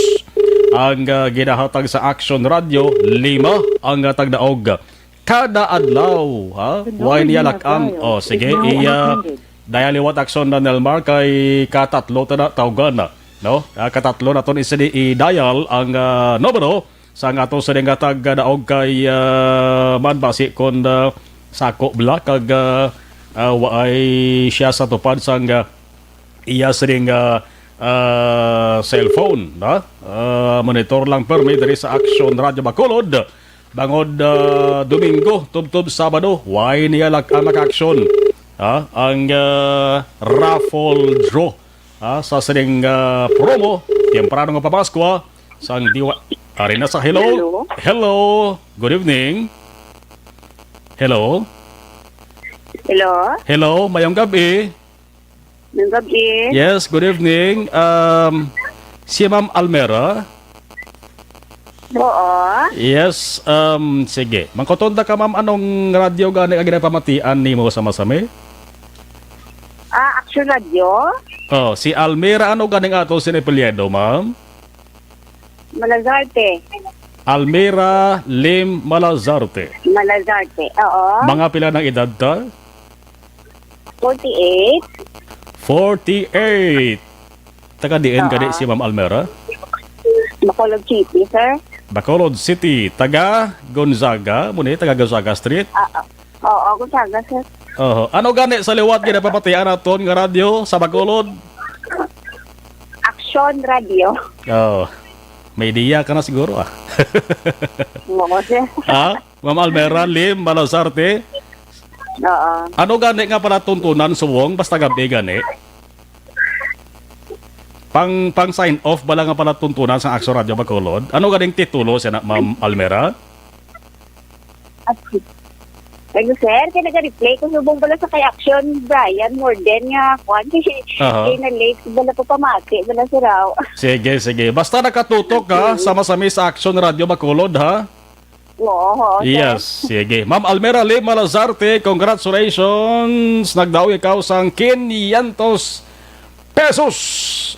ang, ah, ginahatag sa Aksyon Radyo. Lima ang, ah, tagdaog kada adlaw, ha? Way niya lak-am. Oh, sige, iya, dial liwat, Aksyon, Nelmar, kay katatlo ta na tawgan na, no? Ah, katatlo naton isini i-dial ang, ah, numero sang ato sini nga tagdaog kay, ah, man basi kon, ah, sako bala kag, ah, ah, waay siya sa tupad sang, ah, iya sining, ah, ah, cellphone, ha? Ah, monitor lang permi diri sa Aksyon Radyo Bacolod. Bangod, ah, Domingo, tubtob Sabado, way niya lak-am, mga ka-aksyon, ha? Ang, ah, raffle draw, ha, sa sining, ah, promo, temprano nga pamaskwa, sang diwa. Ari na sa hello. Hello. Hello. Good evening. Hello. Hello. Hello, mayong gabi. Mayong gabi. Yes, good evening. Um, si Ma'am Almera? Oo. Yes, um, sige. Mangkuton ta ka, ma'am, anong radyo gani ang ginapamatian nimo sa Masami? Ah, Action Radio? Oh, si Almera, ano ganing ato sin apelyido, ma'am? Malazarte. Almera Lim Malazarte. Malazarte, oo. Mga pila ng edad ta? Forty-eight. Forty-eight. Taga diin Oo. gani si Ma'am Almera? Bacolod City, sir. Bacolod City, taga Gonzaga, mo ni, taga Gonzaga Street? Oo. Oo, Gonzaga, sir. Oho. Ano gani sa liwat ginapamatian naton nga radyo sa Bacolod? Action Radio. Oh. May idea ka na siguro, ah. Oo, sir. Ha? Ma'am Almera Lim Malazarte? Oo. Ano gani nga palatuntunan, suwong, basta gabi gani? Pang, pang sign off bala nga palatuntunan sa Action Radio Bacolod? Ano ganing titulo siya na, Ma'am Almera? At, ano, sir, kay nag-replay ko subong pala sa kay Action Brian Morden nga, kwan, kay, Aha. kay na-late ko bala pa pamati, bala si Raw. Sige, sige. Basta nakatutok ka sa Masami sa Action Radio Bacolod, ha? Oo, oo, sir. Yes, sige. Ma'am Almera Lim Malazarte, congratulations. Nagdaog ikaw sang quinientos pesos.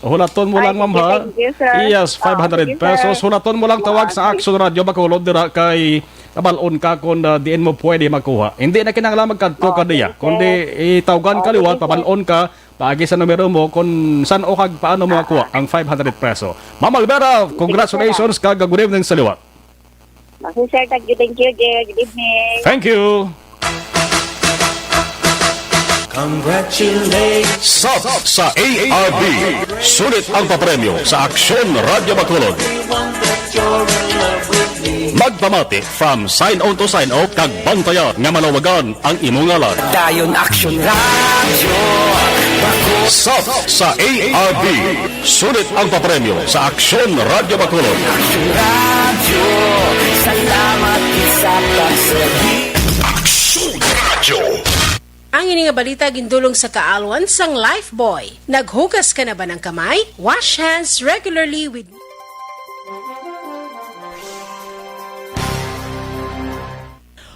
Hulaton mo Ay, lang, ma'am, thank you, ha? thank you, sir. Yes, Oh, five hundred sige, sir. pesos. Hulaton mo lang tawag sa Salamat. Action Radio Bacolod dira kay kabalon ka kung, ah, diin mo pwede makuha. Hindi na kinahanglan magkadto ka Oh, diya, sige, kundi sir. itawgan ka Oh, liwat, sige, sir. pabalon ka, paagi sa numero mo kung san o kag paano mo Ah, makuha ah. ang five hundred peso. Ma'am Almera, Sige, sir. congratulations kag good evening sa liwat. Okay, sir. Thank you, thank you again. Good evening. Thank you. Congratulations. Sap sa A R B. Sulit ang papremyo sa Aksyon Radio Bacolod. Magpamati from sign on to sign off kag bantayan nga malawagan ang imo ngalan. Dayon Action Radio. Sap sa A R B. Sulit ang papremyo sa Aksyon Radio Bacolod. Action Radio, salamat sa Aksyon Radio. Ang ini nga balita gindulong sa kaalwan sang Lifebuoy. Naghugas ka na ba ng kamay? Wash hands regularly with...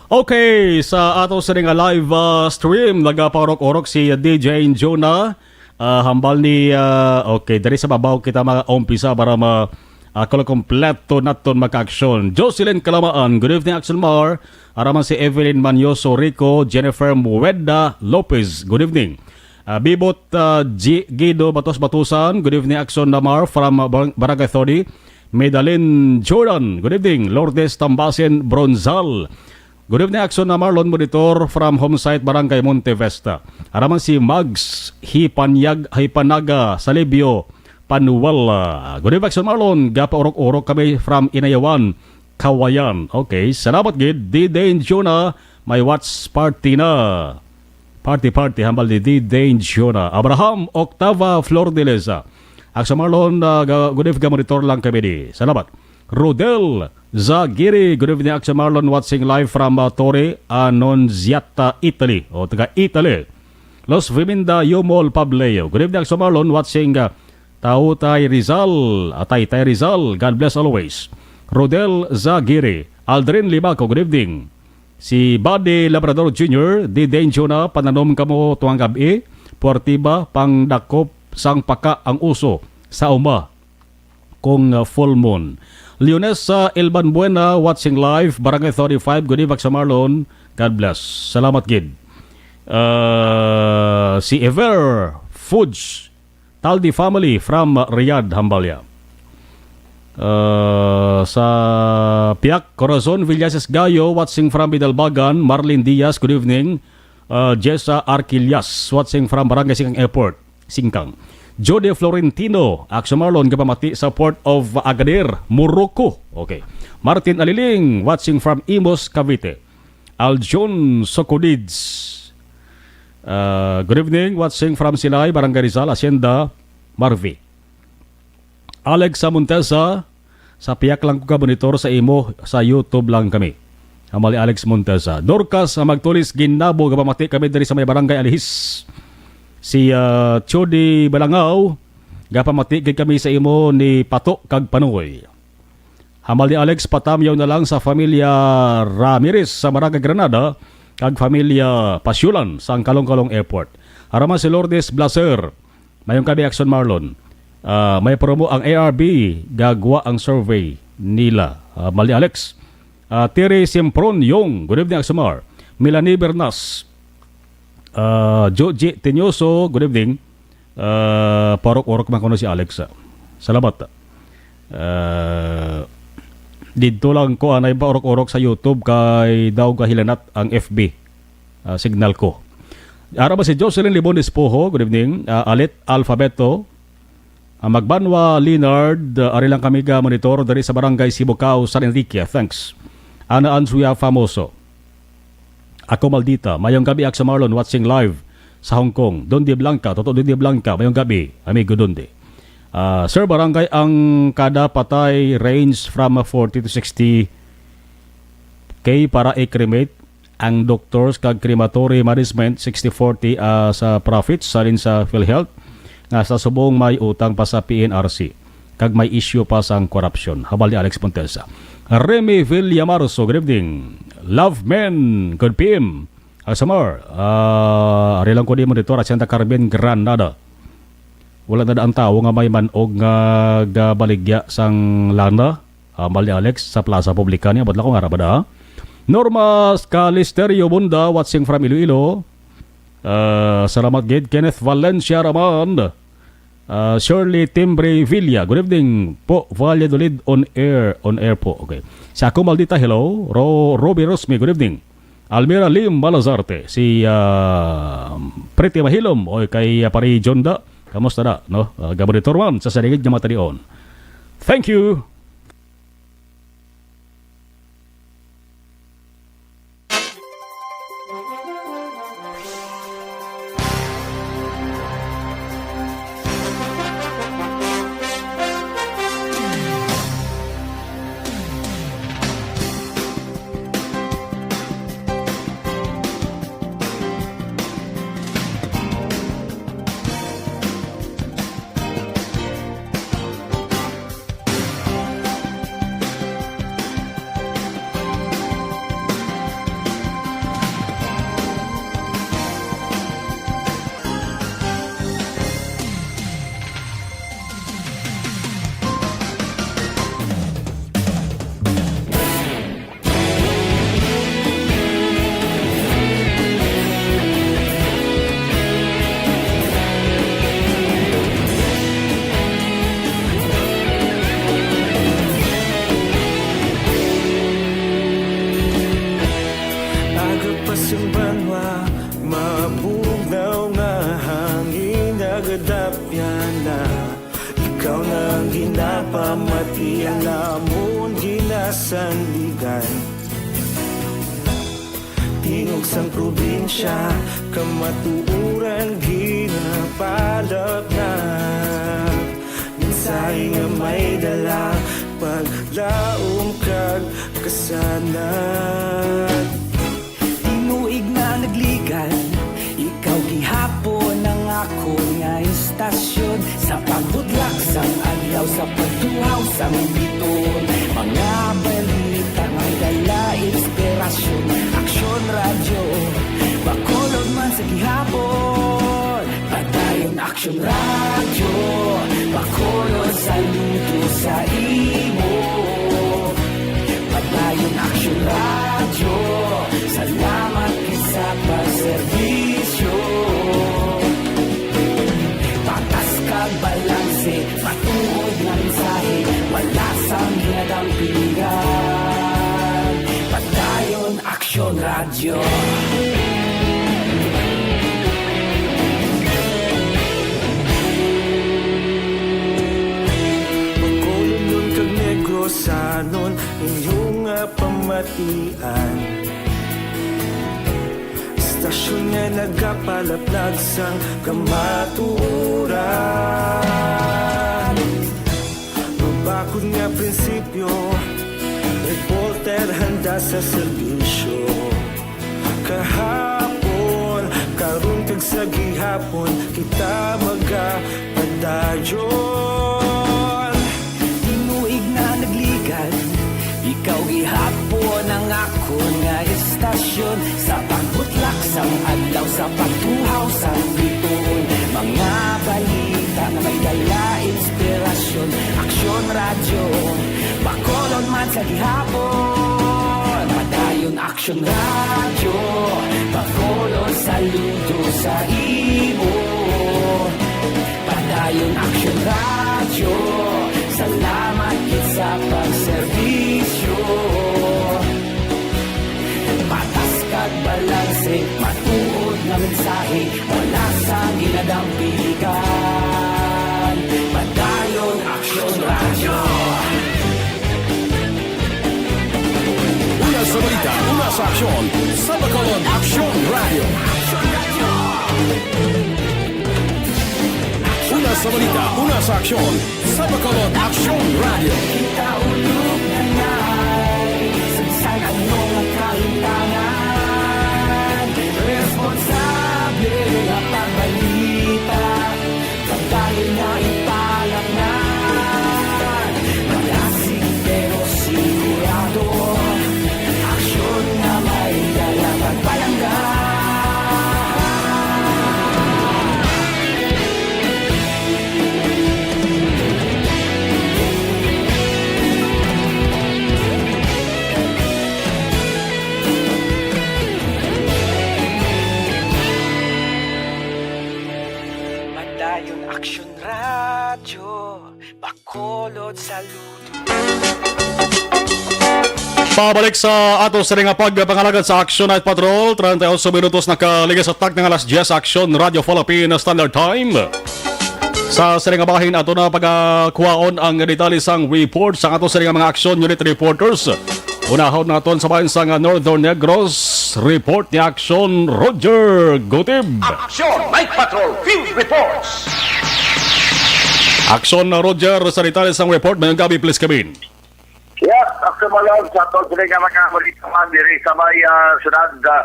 Okay, sa ato sa nga live, ah, stream, nagapaurok-urok si D J Jonah. Ah, hambal ni, ah, okay, diri sa babaw kita mag-umpisa para ma-, ah, kulang kompleto naton magka-aksyon. Jocelyn Kalamaan, good evening, Action Mar. Araman si Evelyn Manyoso Rico, Jennifer Mueda Lopez, good evening. Ah, Bibot, ah, G-, Guido Batos Batusan, good evening, Action Mar from Bar-, Barangay Thodi. Medalyn Jordan, good evening. Lourdes Tambasin Bronzal, good evening, Action na Marlon, monitor from home site, Barangay Monte Vista. Araman si Mags Hipanyag, Hipanaga Salibio Panuwal. Good evening, Action Marlon. Gapaurok-urok kami from Inayawan, Kawayan. Okay, salamat gid. D-Dane Jonah, may watch party na. Party, party, hambal ni D-Dane Jonah. Abraham Octava Flor de Leza. Action Marlon, ah, ga-, good evening, monitor lang kami di. Salamat. Rodel Zagiri, good evening, Action Marlon, watching live from, uh, Torre Annunziata, Italy. O, taga Italy. Los Viminda Yomol Pableo, good evening, Action Marlon, watching, uh, Tautay Rizal, uh, Taytay Rizal. God bless always. Rodel Zagiri, Aldrin Libaco, good evening. Si Buddy Labrador Junior, di danger na pananom kamo tuwang gabi, puwerti ba pangdakop sang paka ang uso sa uma kung, uh, full moon. Leonessa Elban Buena, watching live, Barangay thirty-five, good evening, Action Marlon. God bless. Salamat gid. Uh, si Ever Foods, Taldi family from Riyadh, hambal niya. Uh, sa Piak, Corazon Villases Gayo, watching from Bidalbagan, Marlene Diaz, good evening. Uh, Jessa Arquillas, watching from Barangay Singkang Airport. Singkang. Jody Florentino, Action Marlon, gapamati sa Port of Agadir, Morocco. Okay. Martin Aliling, watching from Imus, Cavite. Aljon Socodids. Uh, good evening, watching from Silay, Barangay Rizal, Hacienda Marvi. Alex sa Montesa, sa Piak lang ko ka monitor sa imo, sa YouTube lang kami. Hambal ni Alex Montesa. Dorcas, ah, Magtulis, Ginabo, gapamati kami diri sa may Barangay Alihis. Si, ah, Chody Balangaw, gapamati gid kami sa imo ni Pato kag Panoy. Hambal ni Alex, patamyaw na lang sa familia Ramirez sa Barangay Granada kag familia Pasyulan sa Angkalong-Kalong Airport. Araman si Lourdes Blaser. Mayong gabi, Action Marlon. Ah, may promo ang A R B, gagwa ang survey nila. Ah, hambal ni Alex. Ah, Terry Simpron Yong, good evening, Action Mar. Melanie Bernas. Ah, Joji Tinyoso, good evening. Ah, paurok-urok man kuno si Alex, ah. Salamat, ah. Ah, didto lang ko anay paurok-urok sa YouTube kay daw gahilanat ang F B, ah, signal ko. Ara ba si Jocelyn Libon Espojo? Good evening. Ah, Alit Alfabeto. Ah, Magbanwa Leonard, ah, ari lang kami ga monitor diri sa Barangay Sibukao, San Enrique. Thanks. Ana Ansuya Famoso. Ako Maldita, mayong gabi, Aksa Marlon, watching live sa Hong Kong. Don De Blanca, Toto Don De Blanca, mayong gabi, amigo Don De. Ah, Sir Barangay, ang kada patay range from forty to sixty K para i-cremate ang doctors kag crematory management, sixty forty, ah, sa profits, salin sa PhilHealth, nga sa subong may utang pa sa P N R C kag may issue pa sang korupsyon. Hambal ni Alex Montesa. Remy Villamarzo, good evening. Love Men, good P M. Aksa Mar, ah, ari lang ko di monitor, Hacienda Carmen, Granada. Wala na ang tawo nga may manog nga gabaligya sang lana. Hambal ni Alex sa Plaza Publica niya, abot lang ko nga ra ba da? Norma Calisterio Bunda, watching from Iloilo. Ah, salamat gid. Kenneth Valencia Raman. Ah, Shirley Timbre Villa. Good evening po, Valladolid on air. On air po. Okay. Si Ako Maldita, hello. Ro-, Robbie Rosmi, good evening. Almira Lim Malazarte. Si, ah, Pretty Mahilom. Oy, kay, ah, Pari Jonda. Kamusta na, no? Ah, gabonitor man sa saligid nga matalion. Thank you. Napamati ang amon ginasandigan. Tingog sang probinsya, kamatuoran ginapalapnap. Mensahe nga may dala, paglaom kag kasanag. Tinuig nga nagligan, ikaw gihapon ang akon nga istasyon. Sa pagbudlak sang adlaw, sa pagtuhaw sang bituon, mga balita may dala inspirasyon. Aksyon Radyo, Bacolod man sa gihapon. Padayon Aksyon Radyo, Bacolod, saludo sa imo. Padayon Aksyon Radyo, salamat gid sa pagserbisyo. Patas kag balanse, matuod nga mensahe, wala sang ginadampigan. Padayon Aksyon Radyo. Bacolodnon kag Negrosanon, inyo nga pamatian. Istasyon nga nagapalaplag sang kamatuoran. Mabakod nga prinsipyo, reporter handa sa serbisyo. Kahapon, karon kag sa gihapon, kita magapadayon. Tinuig nga nagligan, ikaw gihapon ang akon nga istasyon. Sa pagbutlak sang adlaw, sa pagtuhaw sang bituon, mga balita nga may dala inspirasyon. Aksyon Radyo, Bacolod man sa gihapon. Padayon Aksyon Radyo, Bacolod, saludo sa imo. Padayon Aksyon Radyo, salamat gid sa pagserbisyo. Patas kag balanse, matuod nga mensahe, wala sang ginadampigan. Padayon Aksyon Radyo. Una sa balita, una sa aksyon, sa Bacolod Aksyon Radyo. Una sa balita, una sa aksyon, sa Bacolod Aksyon Radyo. Kita ulog na ngay, sa bisan ano nga kahimtangan, responsable nga pagbalita. Padayon nga ipalaknad, malasig pero sigurado. Aksyon nga may dala kag palangga. Padayon Aksyon Radyo, Bacolod, saludo. Pabalik sa ato sa nga pagpangalagad sa Action Night Patrol. Treinta y ocho minutos nakaligay sa takna nga alas diyes. Action Radio Philippine Standard Time. Sa sini nga bahin, ato na pagakuhaon ang detalye sang report sa ato sini nga mga Action Unit reporters. Unahon naton sa bahin sang Northern Negros, report ni Action Roger Gutib. Action Night Patrol Field Reports. Action na Roger, sa detalye sang report, mayong gabi, please, Kevin. Yes, Action Malone, sa aton sini nga mga balita man diri sa may, ah, syudad, ah,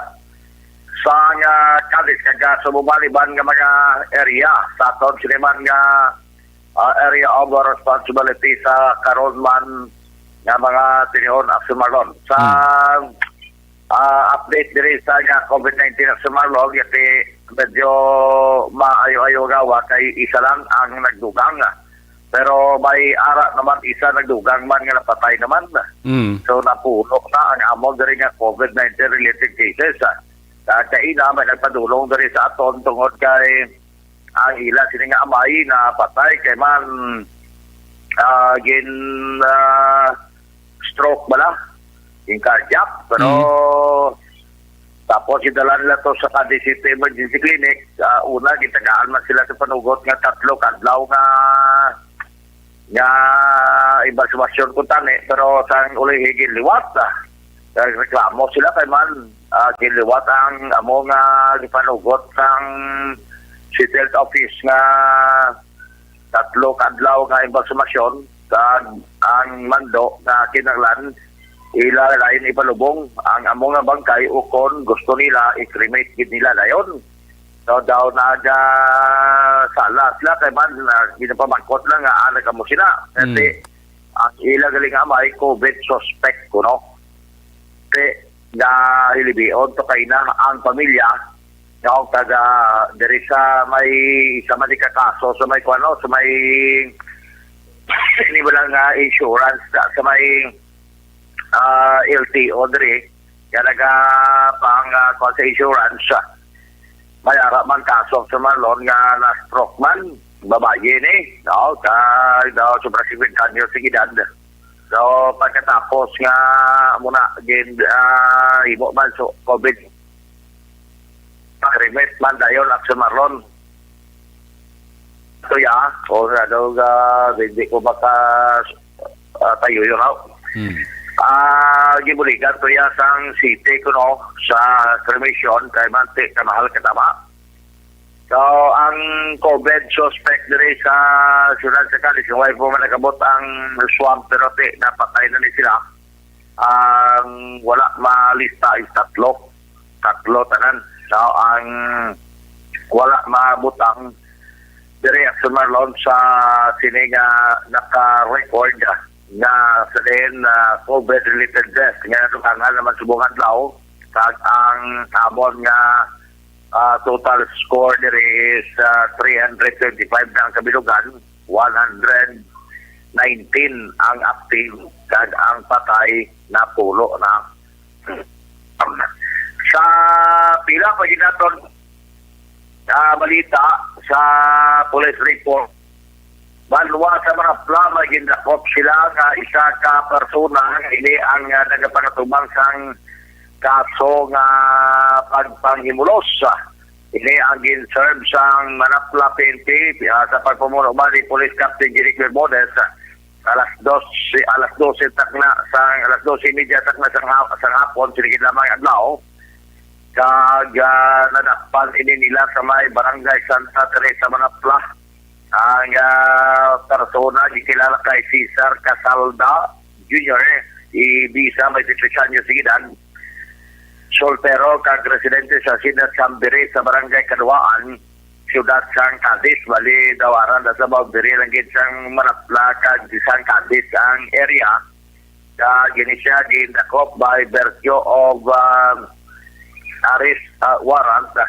sa nga Cadiz, kag, ah, sa bubaliban nga mga area, sa aton sini man nga, ah, area of responsibility sa karon man nga mga tinihon, Action Marlon. Sa, Hmm. ah, update diri sa nga COVID nineteen, Action Marlon, kasi medyo maayo-ayo gawa kay isa lang ang nagdugang. Pero may ara naman isa nagdugang man nga napatay naman. Mm. So, napuno na ang amon diri nga COVID nineteen related cases. Ah, kaina may nagpadulong diri sa aton tungod kay ang ila sini nga amay napatay kay man, ah, gin, ah, stroke bala, gin cardiac, pero Mm. tapos gidala nila to sa Cadiz City Emergency Clinic. Ah, una, gitagaan man sila sa panugot nga tatlo ka adlaw nga nga embalsamasyon kuntani, pero sang ulihi ginliwat, ah, nagreklamo sila kay man, ah, ginliwat ang amo nga gipanugot sang City Health Office nga tatlo ka adlaw nga embalsamasyon, kag ang mando nga kinahanglan ila dayon ipalubong ang amo nga bangkay, o kon gusto nila, i-cremate gid nila dayon. So, daw nagasala sila kay man, ah, ginapamangkot lang nga, ah, nagamo sila. Kasi Mm. ang ila gali nga amay, COVID suspect kuno. Kay nahilibion to kay na ang pamilya, no, taga diri sa may, sa may kakaso, sa may kuno, sa may, ini ba lang nga insurance sa, sa may, ah, L T O diri, nga nagapang, ah, kuwan sa insurance, ah. May ara man kaso sa Marlon nga na-stroke man, babayi ni, no? Kag daw sobra fifty anyos ang edad. So, pagkatapos nga muna, gin, ah, himo man, so, COVID, remit man dayon, Action Marlon. So, ya, o, ano, ah, hindi ko maka, ah, tayo yun, no? Hmm. Ah, gibuligan to ya sang city kuno sa cremation kay manti ka mahal ka tama. So, ang COVID suspect diri sa siyudad sa Cadiz, wala po man nakabot ang swab, pero ti, napatay na ni sila. Ang wala malista is tatlo. Tatlo tanan. So, ang wala mabutang diri, Action Marlon, sa sini nga naka-record nga sa din, ah, COVID-related death nga nadugangan naman subong adlaw, kag ang amon nga, ah, total score diri is, ah, three hundred twenty-five na ang kabilugan, one hundred nineteen ang active, kag ang patay napulo na. Sa pila pa ginaton, ah, balita sa police report, banwa sa Manapla may gindakop sila nga isa ka persona nga ini ang, ah, nagapangatubang sang kaso nga pagpanghimulos. Ini ang gin-serve sang Manapla P N P, ah, sa pagpamuno ba ni Police Captain Jeric Bermudez, ah, alas dos, alas dose takna sang, alas dose y media takna sang ha-, sang hapon, sige lamang adlaw. Kag, ah, nadakpan ini nila sa may Barangay Santa Teresa, Manapla. Ang, ah, persona gikilala kay Cesar Casalda Junior, ibisa may twenty-three anyos ang edad. Soltero kag residente sa Sina Chambere sa Barangay Kaduaan, siyudad sang Cadiz. Bali, dawaran na sa boundary lang gid sang Manapla kag sang Cadiz ang area. Kag ini siya gindakop by virtue of, um, arrest, uh, warrant, uh,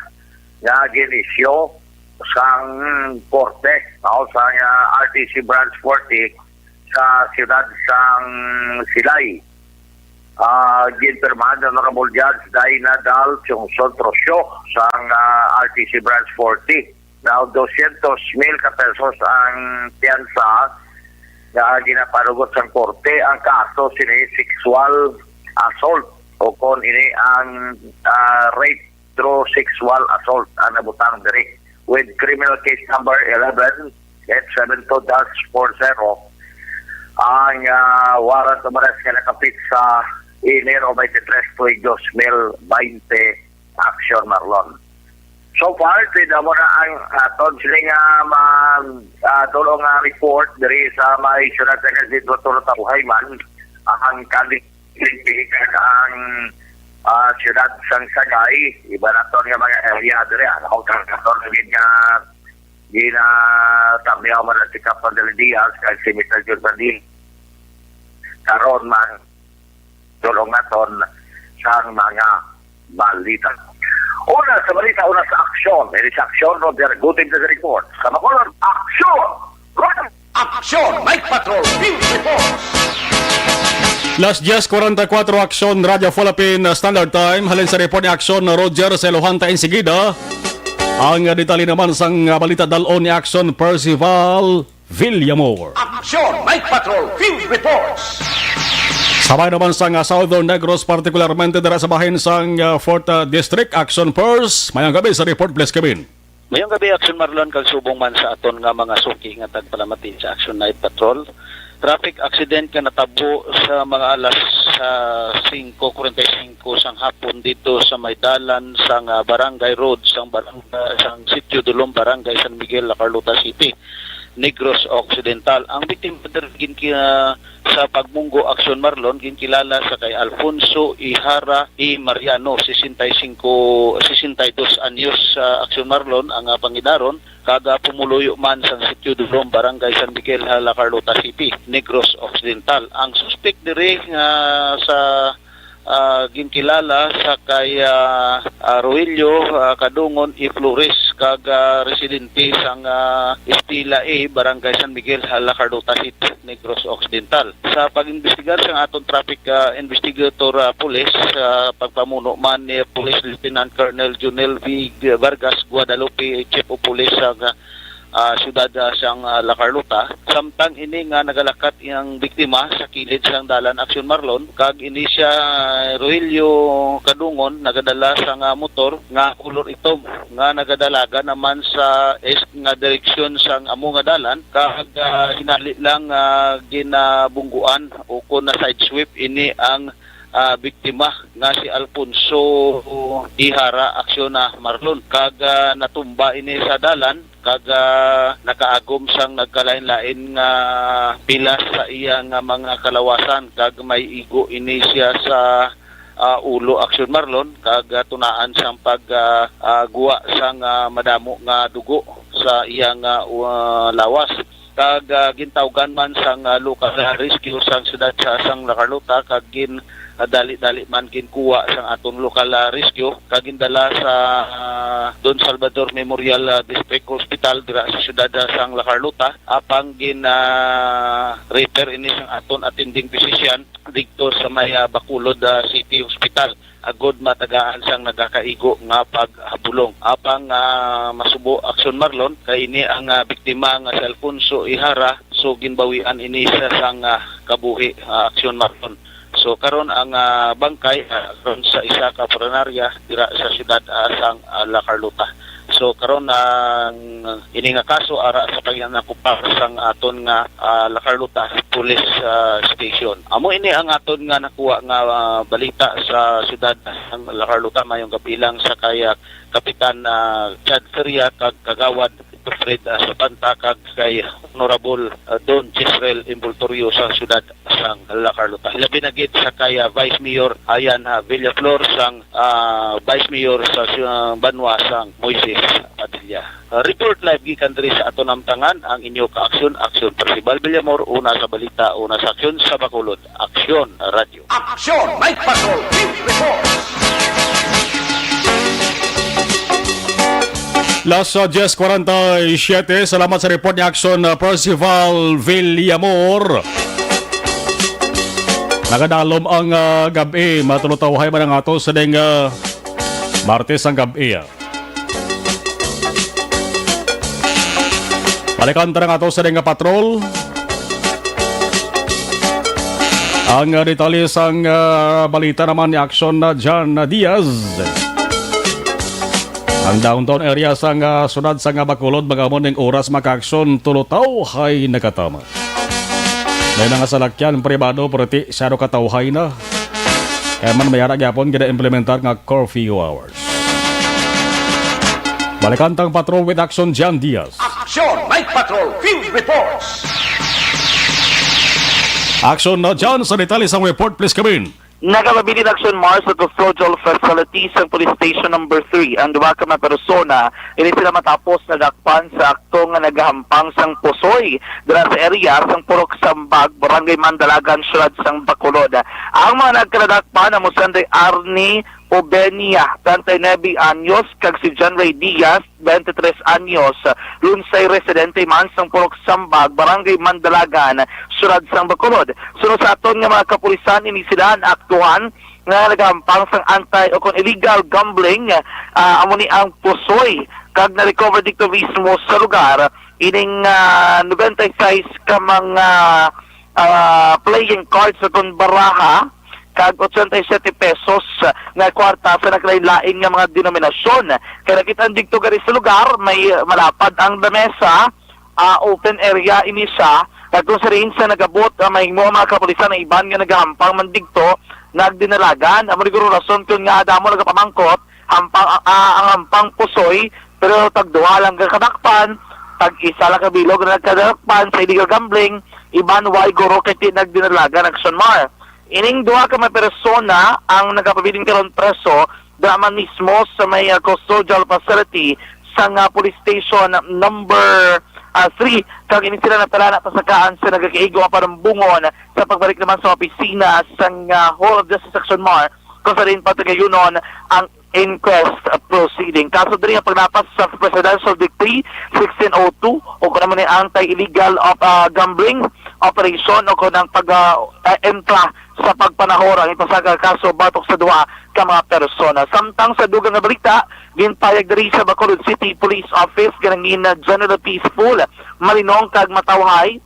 nga gin-issue sang korte, no, sang, uh, R T C Branch forty sa siyudad sang Silay. Ah, ginpirmahan ni Honorable Judge Dina Dal Chungson Trosyo sang, ah, R T C Branch forty. Now, dosyentos mil ka pesos ang piyansa nga ginapanugot sang korte. Ang kaso sini sexual assault, o kon ini ang, ah, rape through sexual assault ang nabutang diri, with criminal case number eleven eight seven two dash four zero. Ang, ah, warrant of arrest nga nakapit sa Enero twenty-three, dos mil baynte, Action Marlon. So far, pwede mo na ang aton sila nga ma-, ah, tulo nga report diri sa may siyudad sa Cadiz, Dr. Tabuhay man, ang kandidate ang, ah, siyudad sang Sagay, iba na to nga mga area diri, ano, kang aton nga gina-, ginatamyaw man si Kap Padre Diaz, kag si Mister Jordan Lee. Karon man, tulong naton sang mga balita. Una sa balita, una sa aksyon. Ini sa aksyon, Roger Gutim sa report. Sa Bacolod, aksyon! Roger! Aksyon! Night Patrol Field Reports! Las diez cuarenta y cuatro, Aksyon, Radyo Philippine Standard Time. Halin sa report ni Aksyon Roger sa Elohan ta insigida. Ang detalye naman sang, ah, balita dal-on ni Aksyon Percival Villamor. Aksyon! Night Patrol Field Reports! Sabay naman sa nga Southern Negros, partikularmente dira sa bahin sang, ah, Fourth, ah, District, Action Force. Mayang gabi sa report, please, Kevin. Mayong gabi, Action Marlon, kag subong man sa aton nga mga suki nga tagpalamati sa Action Night Patrol. Traffic accident nga natabo sa mga alas, ah, singko kuwarenta y singko sang hapon dito sa may dalan sang, ah, Barangay Road sang barangay, sang Sitio Dulom, Barangay San Miguel, La Carlota City, Negros Occidental. Ang biktima diri gin-, ah, sa pagmunggo, Action Marlon, ginkilala sa kay Alfonso Ihara I Mariano, sesenta y singko, sesenta y dos anyos, sa Action Marlon ang, ah, pangidaron, kag, ah, pumuluyo man sang Sitio Dulom, Barangay San Miguel, ha, La Carlota City, Negros Occidental. Ang suspek diri nga sa, ah, ginkilala sa kay, ah, ah, Rogelio, ah, Kadungon I Flores, kag, ah, residente sang, ah, Estila A, Barangay San Miguel, ha, La Carlota City, Negros Occidental. Sa pag-imbestigar sang aton traffic, ah, investigator, ah, police, sa pagpamuno man ni Police Lieutenant Colonel Junel V. Vargas Guadalupe, Chief of Police sa, ah, siyudad, ah, sang, ah, La Carlota, samtang ini nga nagalakat ang biktima sa kilid sang dalan, Action Marlon, kag ini siya, ah, Rogelio Kadungon, nagadala sang, ah, motor nga kulor itom nga nagadalagan naman sa east nga direksyon sang amo nga dalan, kag, ah, hinali lang, ah, ginabungguan o kon na-sideswipe ini ang, ah, biktima nga si Alfonso Ihara, Action Marlon, kag, ah, natumba ini sa dalan, kag, ah, nakaagom sang nagkalain-lain nga pilas sa iya nga mga kalawasan, kag may igo ini siya sa, ah, ulo, Action Marlon, kag, ah, tunaan sang pag, ah, ah, guwa sang, ah, madamo nga dugo sa iya nga, ah, lawas. Kag, ah, gintawgan man sang, ah, local, ah, rescue sang siyudad sa, sang La Carlota, kag gin, ah, dali-dali man ginkuha sang aton local, ah, rescue, kag gindala sa, ah, Don Salvador Memorial, ah, District Hospital dira sa siyudad, ah, sang La Carlota, apang gin, ah, refer ini sang aton attending physician didto sa may, ah, Bacolod, ah, City Hospital, agod matagaan sang nagakaigo nga paghabulong. Apang, ah, masubo, Action Marlon, kay ini ang, ah, biktima nga si Alfonso Ihara, so ginbawian ini siya sang, ah, kabuhi, ah, Action Marlon. So karon ang, ah, bangkay, ah, karon sa isa ka punerarya dira sa siyudad, ah, sang, ah, La Carlota. So karon ang ini nga kaso ara sa pagyanakupar sang aton nga, ah, La Carlota Police, ah, Station. Amo ini ang aton nga nakuha nga, ah, balita sa siyudad sang La Carlota. Mayong gabi lang sa kay, ah, Kapitan, ah, Chad Feria kag Kagawad Fred, ah, Sabanta kag kay Honorable, ah, Don Jezreel Envoltorio sa siyudad sang La Carlota. Labi na gid sa kay, ah, Vice Mayor Ayan, ah, Villaflor sang, ah, Vice Mayor sa, ah, banwa sang Moises Padilla. Ah, report live gikan diri sa aton amtangan ang inyo ka-aksyon, Aksyon Percival Villamor, una sa balita, una sa aksyon sa Bacolod. Aksyon Radio. Aksyon! May Patrol Field Report! Las, ah, diyes kwarenta y siyete. Salamat sa report ni Aksyon, ah, Percival Villamor. Nagadalom ang, ah, gab-i. Matulutawhay man ang ato sa ding, ah, Martes ang gab-i, ah. Balikan ta na nga ato sa ding, ah, patrol. Ang, ah, detalye sang, ah, balita naman ni Aksyon na John Diaz. Ang downtown area sang, ah, siyudad sang, ah, Bacolod, mag-amon ning oras, mga ka-aksyon, tulutawhay nakatama. May mga salakyan pribado, pero ti, siyado katawhay na. Kaya man, may ara gyapon gina-implementar nga curfew hours. Balikan tang Patrol with Action, John Diaz. Action! May Patrol Field Reports! Action na, John, sa detalye sang report, please come in. Nagapabilin, Action Mars, sa custodial facility sang Police Station Number Three ang duha ka mga persona. Ini sila matapos nadakpan sa akto nga nagahampang sang pusoy dira sa area sang Purok Sambag, Barangay Mandalagan, siyudad sang Bacolod. Ang mga nagkadakpan amo si Andre Arnie Obenia, treinta y nueve anyos, kag si John Ray Diaz, twenty-three anyos, lunsay residente man sang Purok Sambag, Barangay Mandalagan, siyudad sang Bacolod. Suno sa aton nga mga kapulisan, ini sila naaktuhan nga nagahampang sang anti o kon illegal gambling, ah, amo ni ang pusoy, kag na-recover dito mismo sa lugar ining, ah, noventa y seis ka mga, ah, playing cards o kon baraha kag ochenta y siete pesos nga kwarta sa naglain-lain nga mga denominasyon. Kay nakit-an didto gani sa lugar, may malapad ang lamesa, ah, open area ini siya, kag kung sa diin sa nag-abot, ah, mahimo ang mga kapulisan ang iban nga nagahampang man didto, nagdinalagan. Amo ni guro rason kun ngaa damo nagapamangkot, hampang, ah, ang hampang pusoy, pero tagduha lang ka kadakpan, tag-isa lang ka bilog na nagkadakpan sa illegal gambling, iban way guro kay ti nagdinalagan, Action Mar. Ining duha ka mga persona ang nagapabilin karon preso dira man mismo sa may, ah, custodial facility sang, ah, police station number, ah, three, kag ini sila natalana pasakaan sa nagakaigo nga panumbongon sa pagbalik naman sa opisina sang, ah, Hall of Justice, Action Mar, kung sa diin patagayunon ang inquest proceeding. Kaso diri nga paglapas sa Presidential Decree sixteen oh two, o kung ano man ni anti-illegal of, ah, gambling operation, o kung ang pag, ah, ah, entra sa pagpanahor ang ipasaka kaso batok sa duha ka mga persona. Samtang sa dugang nga balita, ginpayag diri sa Bacolod City Police Office nga nangin, ah, generally peaceful, malinong kag matawhay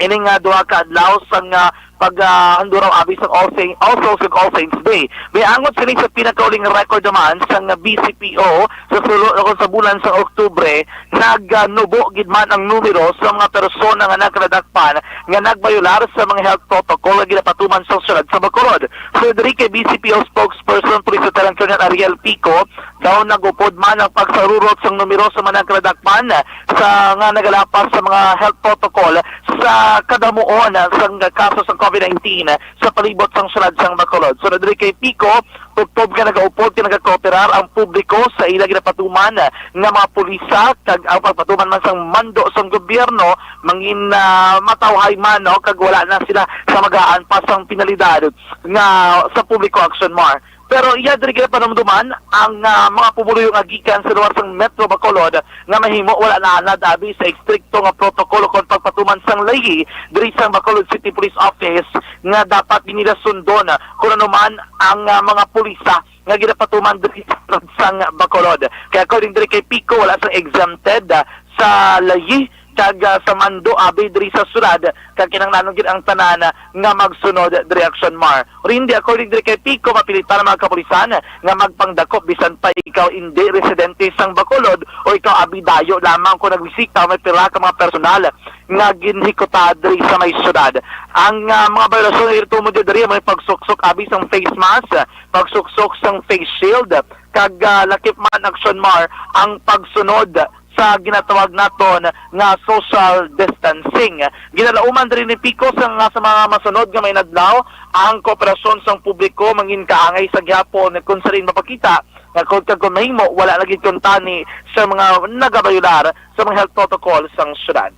ining, ah, duha ka adlaw sang, ah, pag, ah, handuraw abi sang All Saints, All Souls and All Saints Day. May angot sini sa pinakauling record naman sang, ah, B C P O sa sulo o sa bulan sa Oktubre, nagnubo gid man ang numero sa mga persona nga nagkaladakpan nga nagbayular sa mga health protocol nga ginapatuman sa syudad sa Bacolod. Pero diri kay B C P O spokesperson Police Lieutenant Colonel Ariel Pico, daw nag-upod man ang pagsarurot sang numero sa mga nagkaladakpan sa nga nagalapas sa mga health protocol sa kadamuon sang kaso sang COVID nineteen sa palibot sang syudad sang Bacolod. Sunod diri kay Pico, tubtob nga nagaupod kag nagakooperar ang publiko sa ila ginapatuman nga mga pulisa, kag ang pagpatuman man sang mando sang gobyerno mangin, ah, matawhay man, no, kag wala na sila sa magaan pa sang penalidad nga sa publiko, Action Mar. Pero iya diri ginapanumduman ang, ah, mga pumuluyo nga gikan sa lugar sang Metro Bacolod nga mahimo wala naanad abi sa estrikto nga protokolo kon pagpatuman sang layi diri sang Bacolod City Police Office nga dapat gid nila sundon kon ano man ang, ah, mga pulisa nga ginapatuman diri sa syudad sang Bacolod. Kay according diri kay Pico, wala sang exempted, ah, sa layi kag, ah, sa mando abi diri sa syudad, kag kinahanglanon gid ang tanan nga magsunod diri, Action Mar. Or hindi, according diri kay Pico, mapilitan ang mga kapulisan nga magpangdakop bisan pa ikaw indi residente sang Bacolod o ikaw abi dayo lamang kung nagbisita o may pila ka mga personal nga ginhikuta diri sa may syudad. Ang, ah, mga biolasyon nga ginatuman diri may pagsuksok abi sang face mask, pagsuksok sang face shield, kag, ah, lakip man, Action Mar, ang pagsunod sa ginatawag naton nga social distancing. Ginalauman diri ni Pico sa, nga sa mga masunod nga mga inadlaw ang kooperasyon sang publiko mangin kaangay sa gihapon kung sa diin mapakita nga kung, kag kung mahimo, wala na gid kuntani sa mga nagabayular sa mga health protocol sang syudad.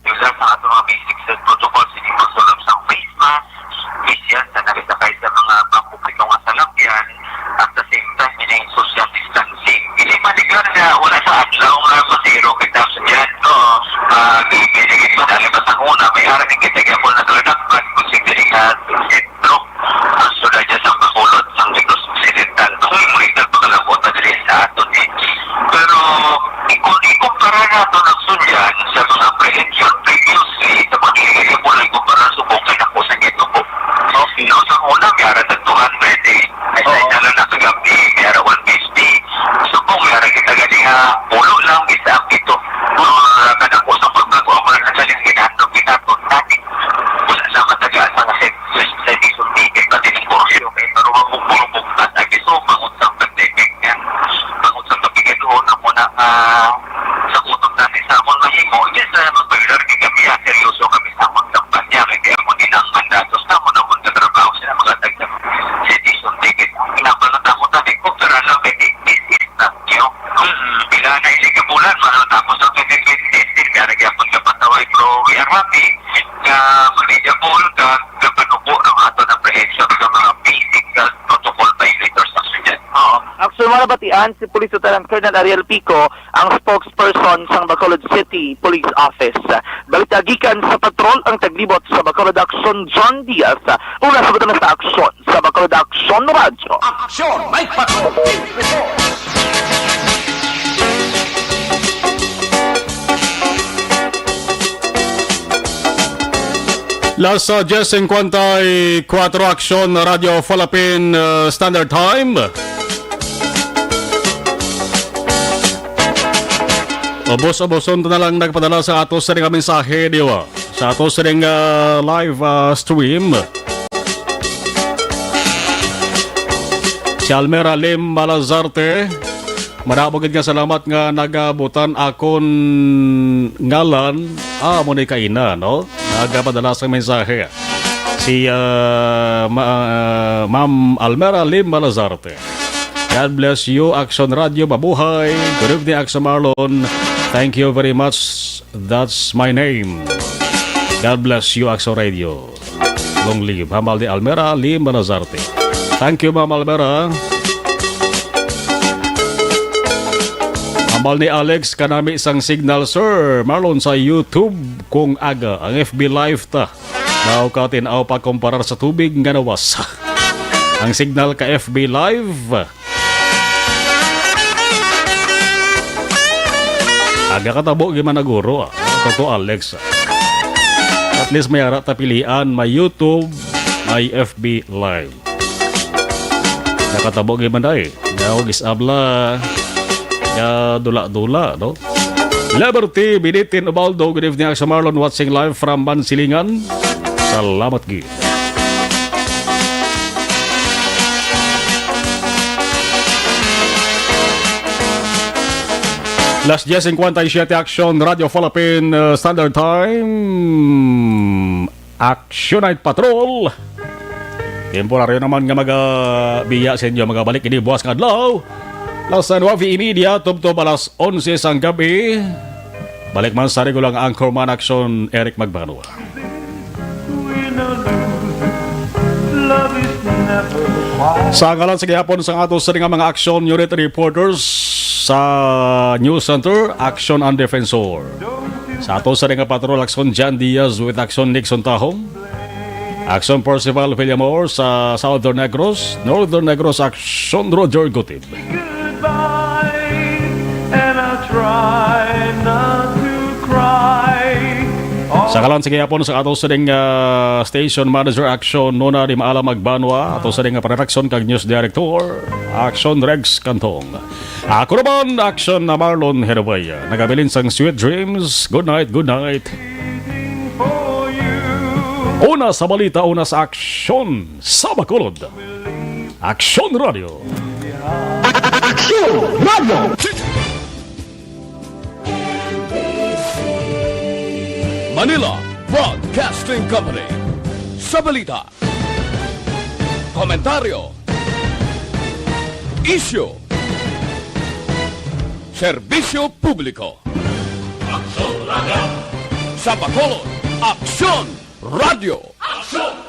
Usa sa ato mga basic health protocol, sige, pagsulod sa face mask, distance sa nagsakay sa mga pampubliko nga salakyan, at the same time, ini social distancing. Hindi man legal nga wala sa adlaw nga masiro kita sa dyan, no? Ah, may, may naging madali pa sa una, may ara din kita gyapon na talaga, pag considering na sentro ang syudad niya sa Bacolod, sa Negros Occidental. Mas may monitor pa kalabot na diri sa aton, eh. Pero, ikon, ikumpara nato ang sunyan sa mga apprehension previously, sa mga illegal mo lang kumpara sa Subong kay nako sa Gitubo. Okay. No, sa una, may ara tag two hundred, eh. Ay, sa Oo. isa lang na kagabi, may ara one fifty. Subong, may ara kita gani nga, pulo lang, isa ang pito. Mga kanako sa pagbago, ang mga nagsaling ginatong, ginatong, tani. Wala na matagaan mga sa, sa, sa Dizon Ticket, pati ni Borgio, kay pero mabubulong mo, at ang iso, mangon sa pandemic niya. Mangon sa kapigaduhon, ang muna, ah, sa utog natin sa amon mahimo, yes, ah, magpabiliar kay kami, ah, seryoso kami sa amon kampanya, kay kaya mo din ang mandato sa amon, amon katrabaho sila, mga tagsa, sa Dizon Ticket. Ang pinapalatamo natin, kung tara lang, kay this is not new. Mm. Pila na ini ka bulan, man, tapos ang twenty twenty testing, kaya nagyapon ka pataway, pero we are happy nga manageable ka, kapanubo ang aton apprehension sa mga basic health protocol violators sa syudad. Oo. Actually, mga nabatian, si Police Lieutenant Colonel Ariel Pico, ang spokesperson sang Bacolod City Police Office. Balita gikan sa patrol ang taglibot sa Bacolod Action, John Diaz. Una sa Bacolod sa Action, sa Bacolod Action Radyo. Aksyon, may patrol. Las, ah, diez cincuenta y cuatro, Aksyon Radio Philippine, ah, Standard Time. Ubos-uboson ta na lang nagpadala sa ato sa nga mensahe, di ba? Sa ato sa nga, ah, live, ah, stream. Si Almera Lim Malazarte, madamo gid nga salamat nga nagabutan akon ngalan. Ah, amo ni kaina, no? Nagapadala sa mensahe. Si, ah, ma-, ah, Ma'am Almera Lim Malazarte. God bless you, Action Radio. Mabuhay. Good evening, Action Marlon. Thank you very much. That's my name. God bless you, Action Radio. Long live. Hambal ni Almera Lim Malazarte. Thank you, Ma'am Almera. Hambal ni Alex, kanami sang signal, Sir Marlon, sa YouTube kung aga. Ang F B live ta. Daw ka tin-aw pa kumparar sa tubig nga nawas. Ang signal ka F B live. Aga ka tabo, gimanaguro, ah. Totoo, Alex, ah. At least may ara ta pilian, may YouTube, may F B Live. Nakatabo gyud man, day. Nga og isabla, nga dula-dula, no? Liberty Binitin Ubaldo, good evening, Action Marlon, watching live from Mansilingan. Salamat gid. Las diez cincuenta y siete, Action Radio Philippine, uh, Standard Time. Action Night Patrol. Temporaryo naman nga magabiya sa inyo, magabalik ini buwas nga adlaw. Alas nuebe y media, tubtob alas onse sang gabi. Balik man sa regular nga anchorman, Action Eric Magbanwa. Sa ngalan sa gihapon sang ato sa nga mga Action Unit Reporters sa News Center, Action and Defensor. Sa ato sa nga patrol, Action Jan Diaz with Action Nixon Tahong. Action Percival Villamor sa Southern Negros, Northern Negros, Action Roger Gutib. Goodbye, and I'll try not to cry. Sa ngalan sa gihapon sa ato sa ding, ah, station manager, Action Nona Di Maalam Magbanwa, ato sa ding, ah, production kag news director, Action Rex Cantong. Ako naman, Action na Marlon Herobay. Nagabilin sang sweet dreams. Good night, good night. Una sa balita, una sa aksyon sa Bacolod. Aksyon Radio. Aksyon Radio. Manila Broadcasting Company. Sa balita, komentaryo, isyu, serbisyo publiko. Aksyon Radio. Sa Bacolod, Aksyon Radio. Aksyon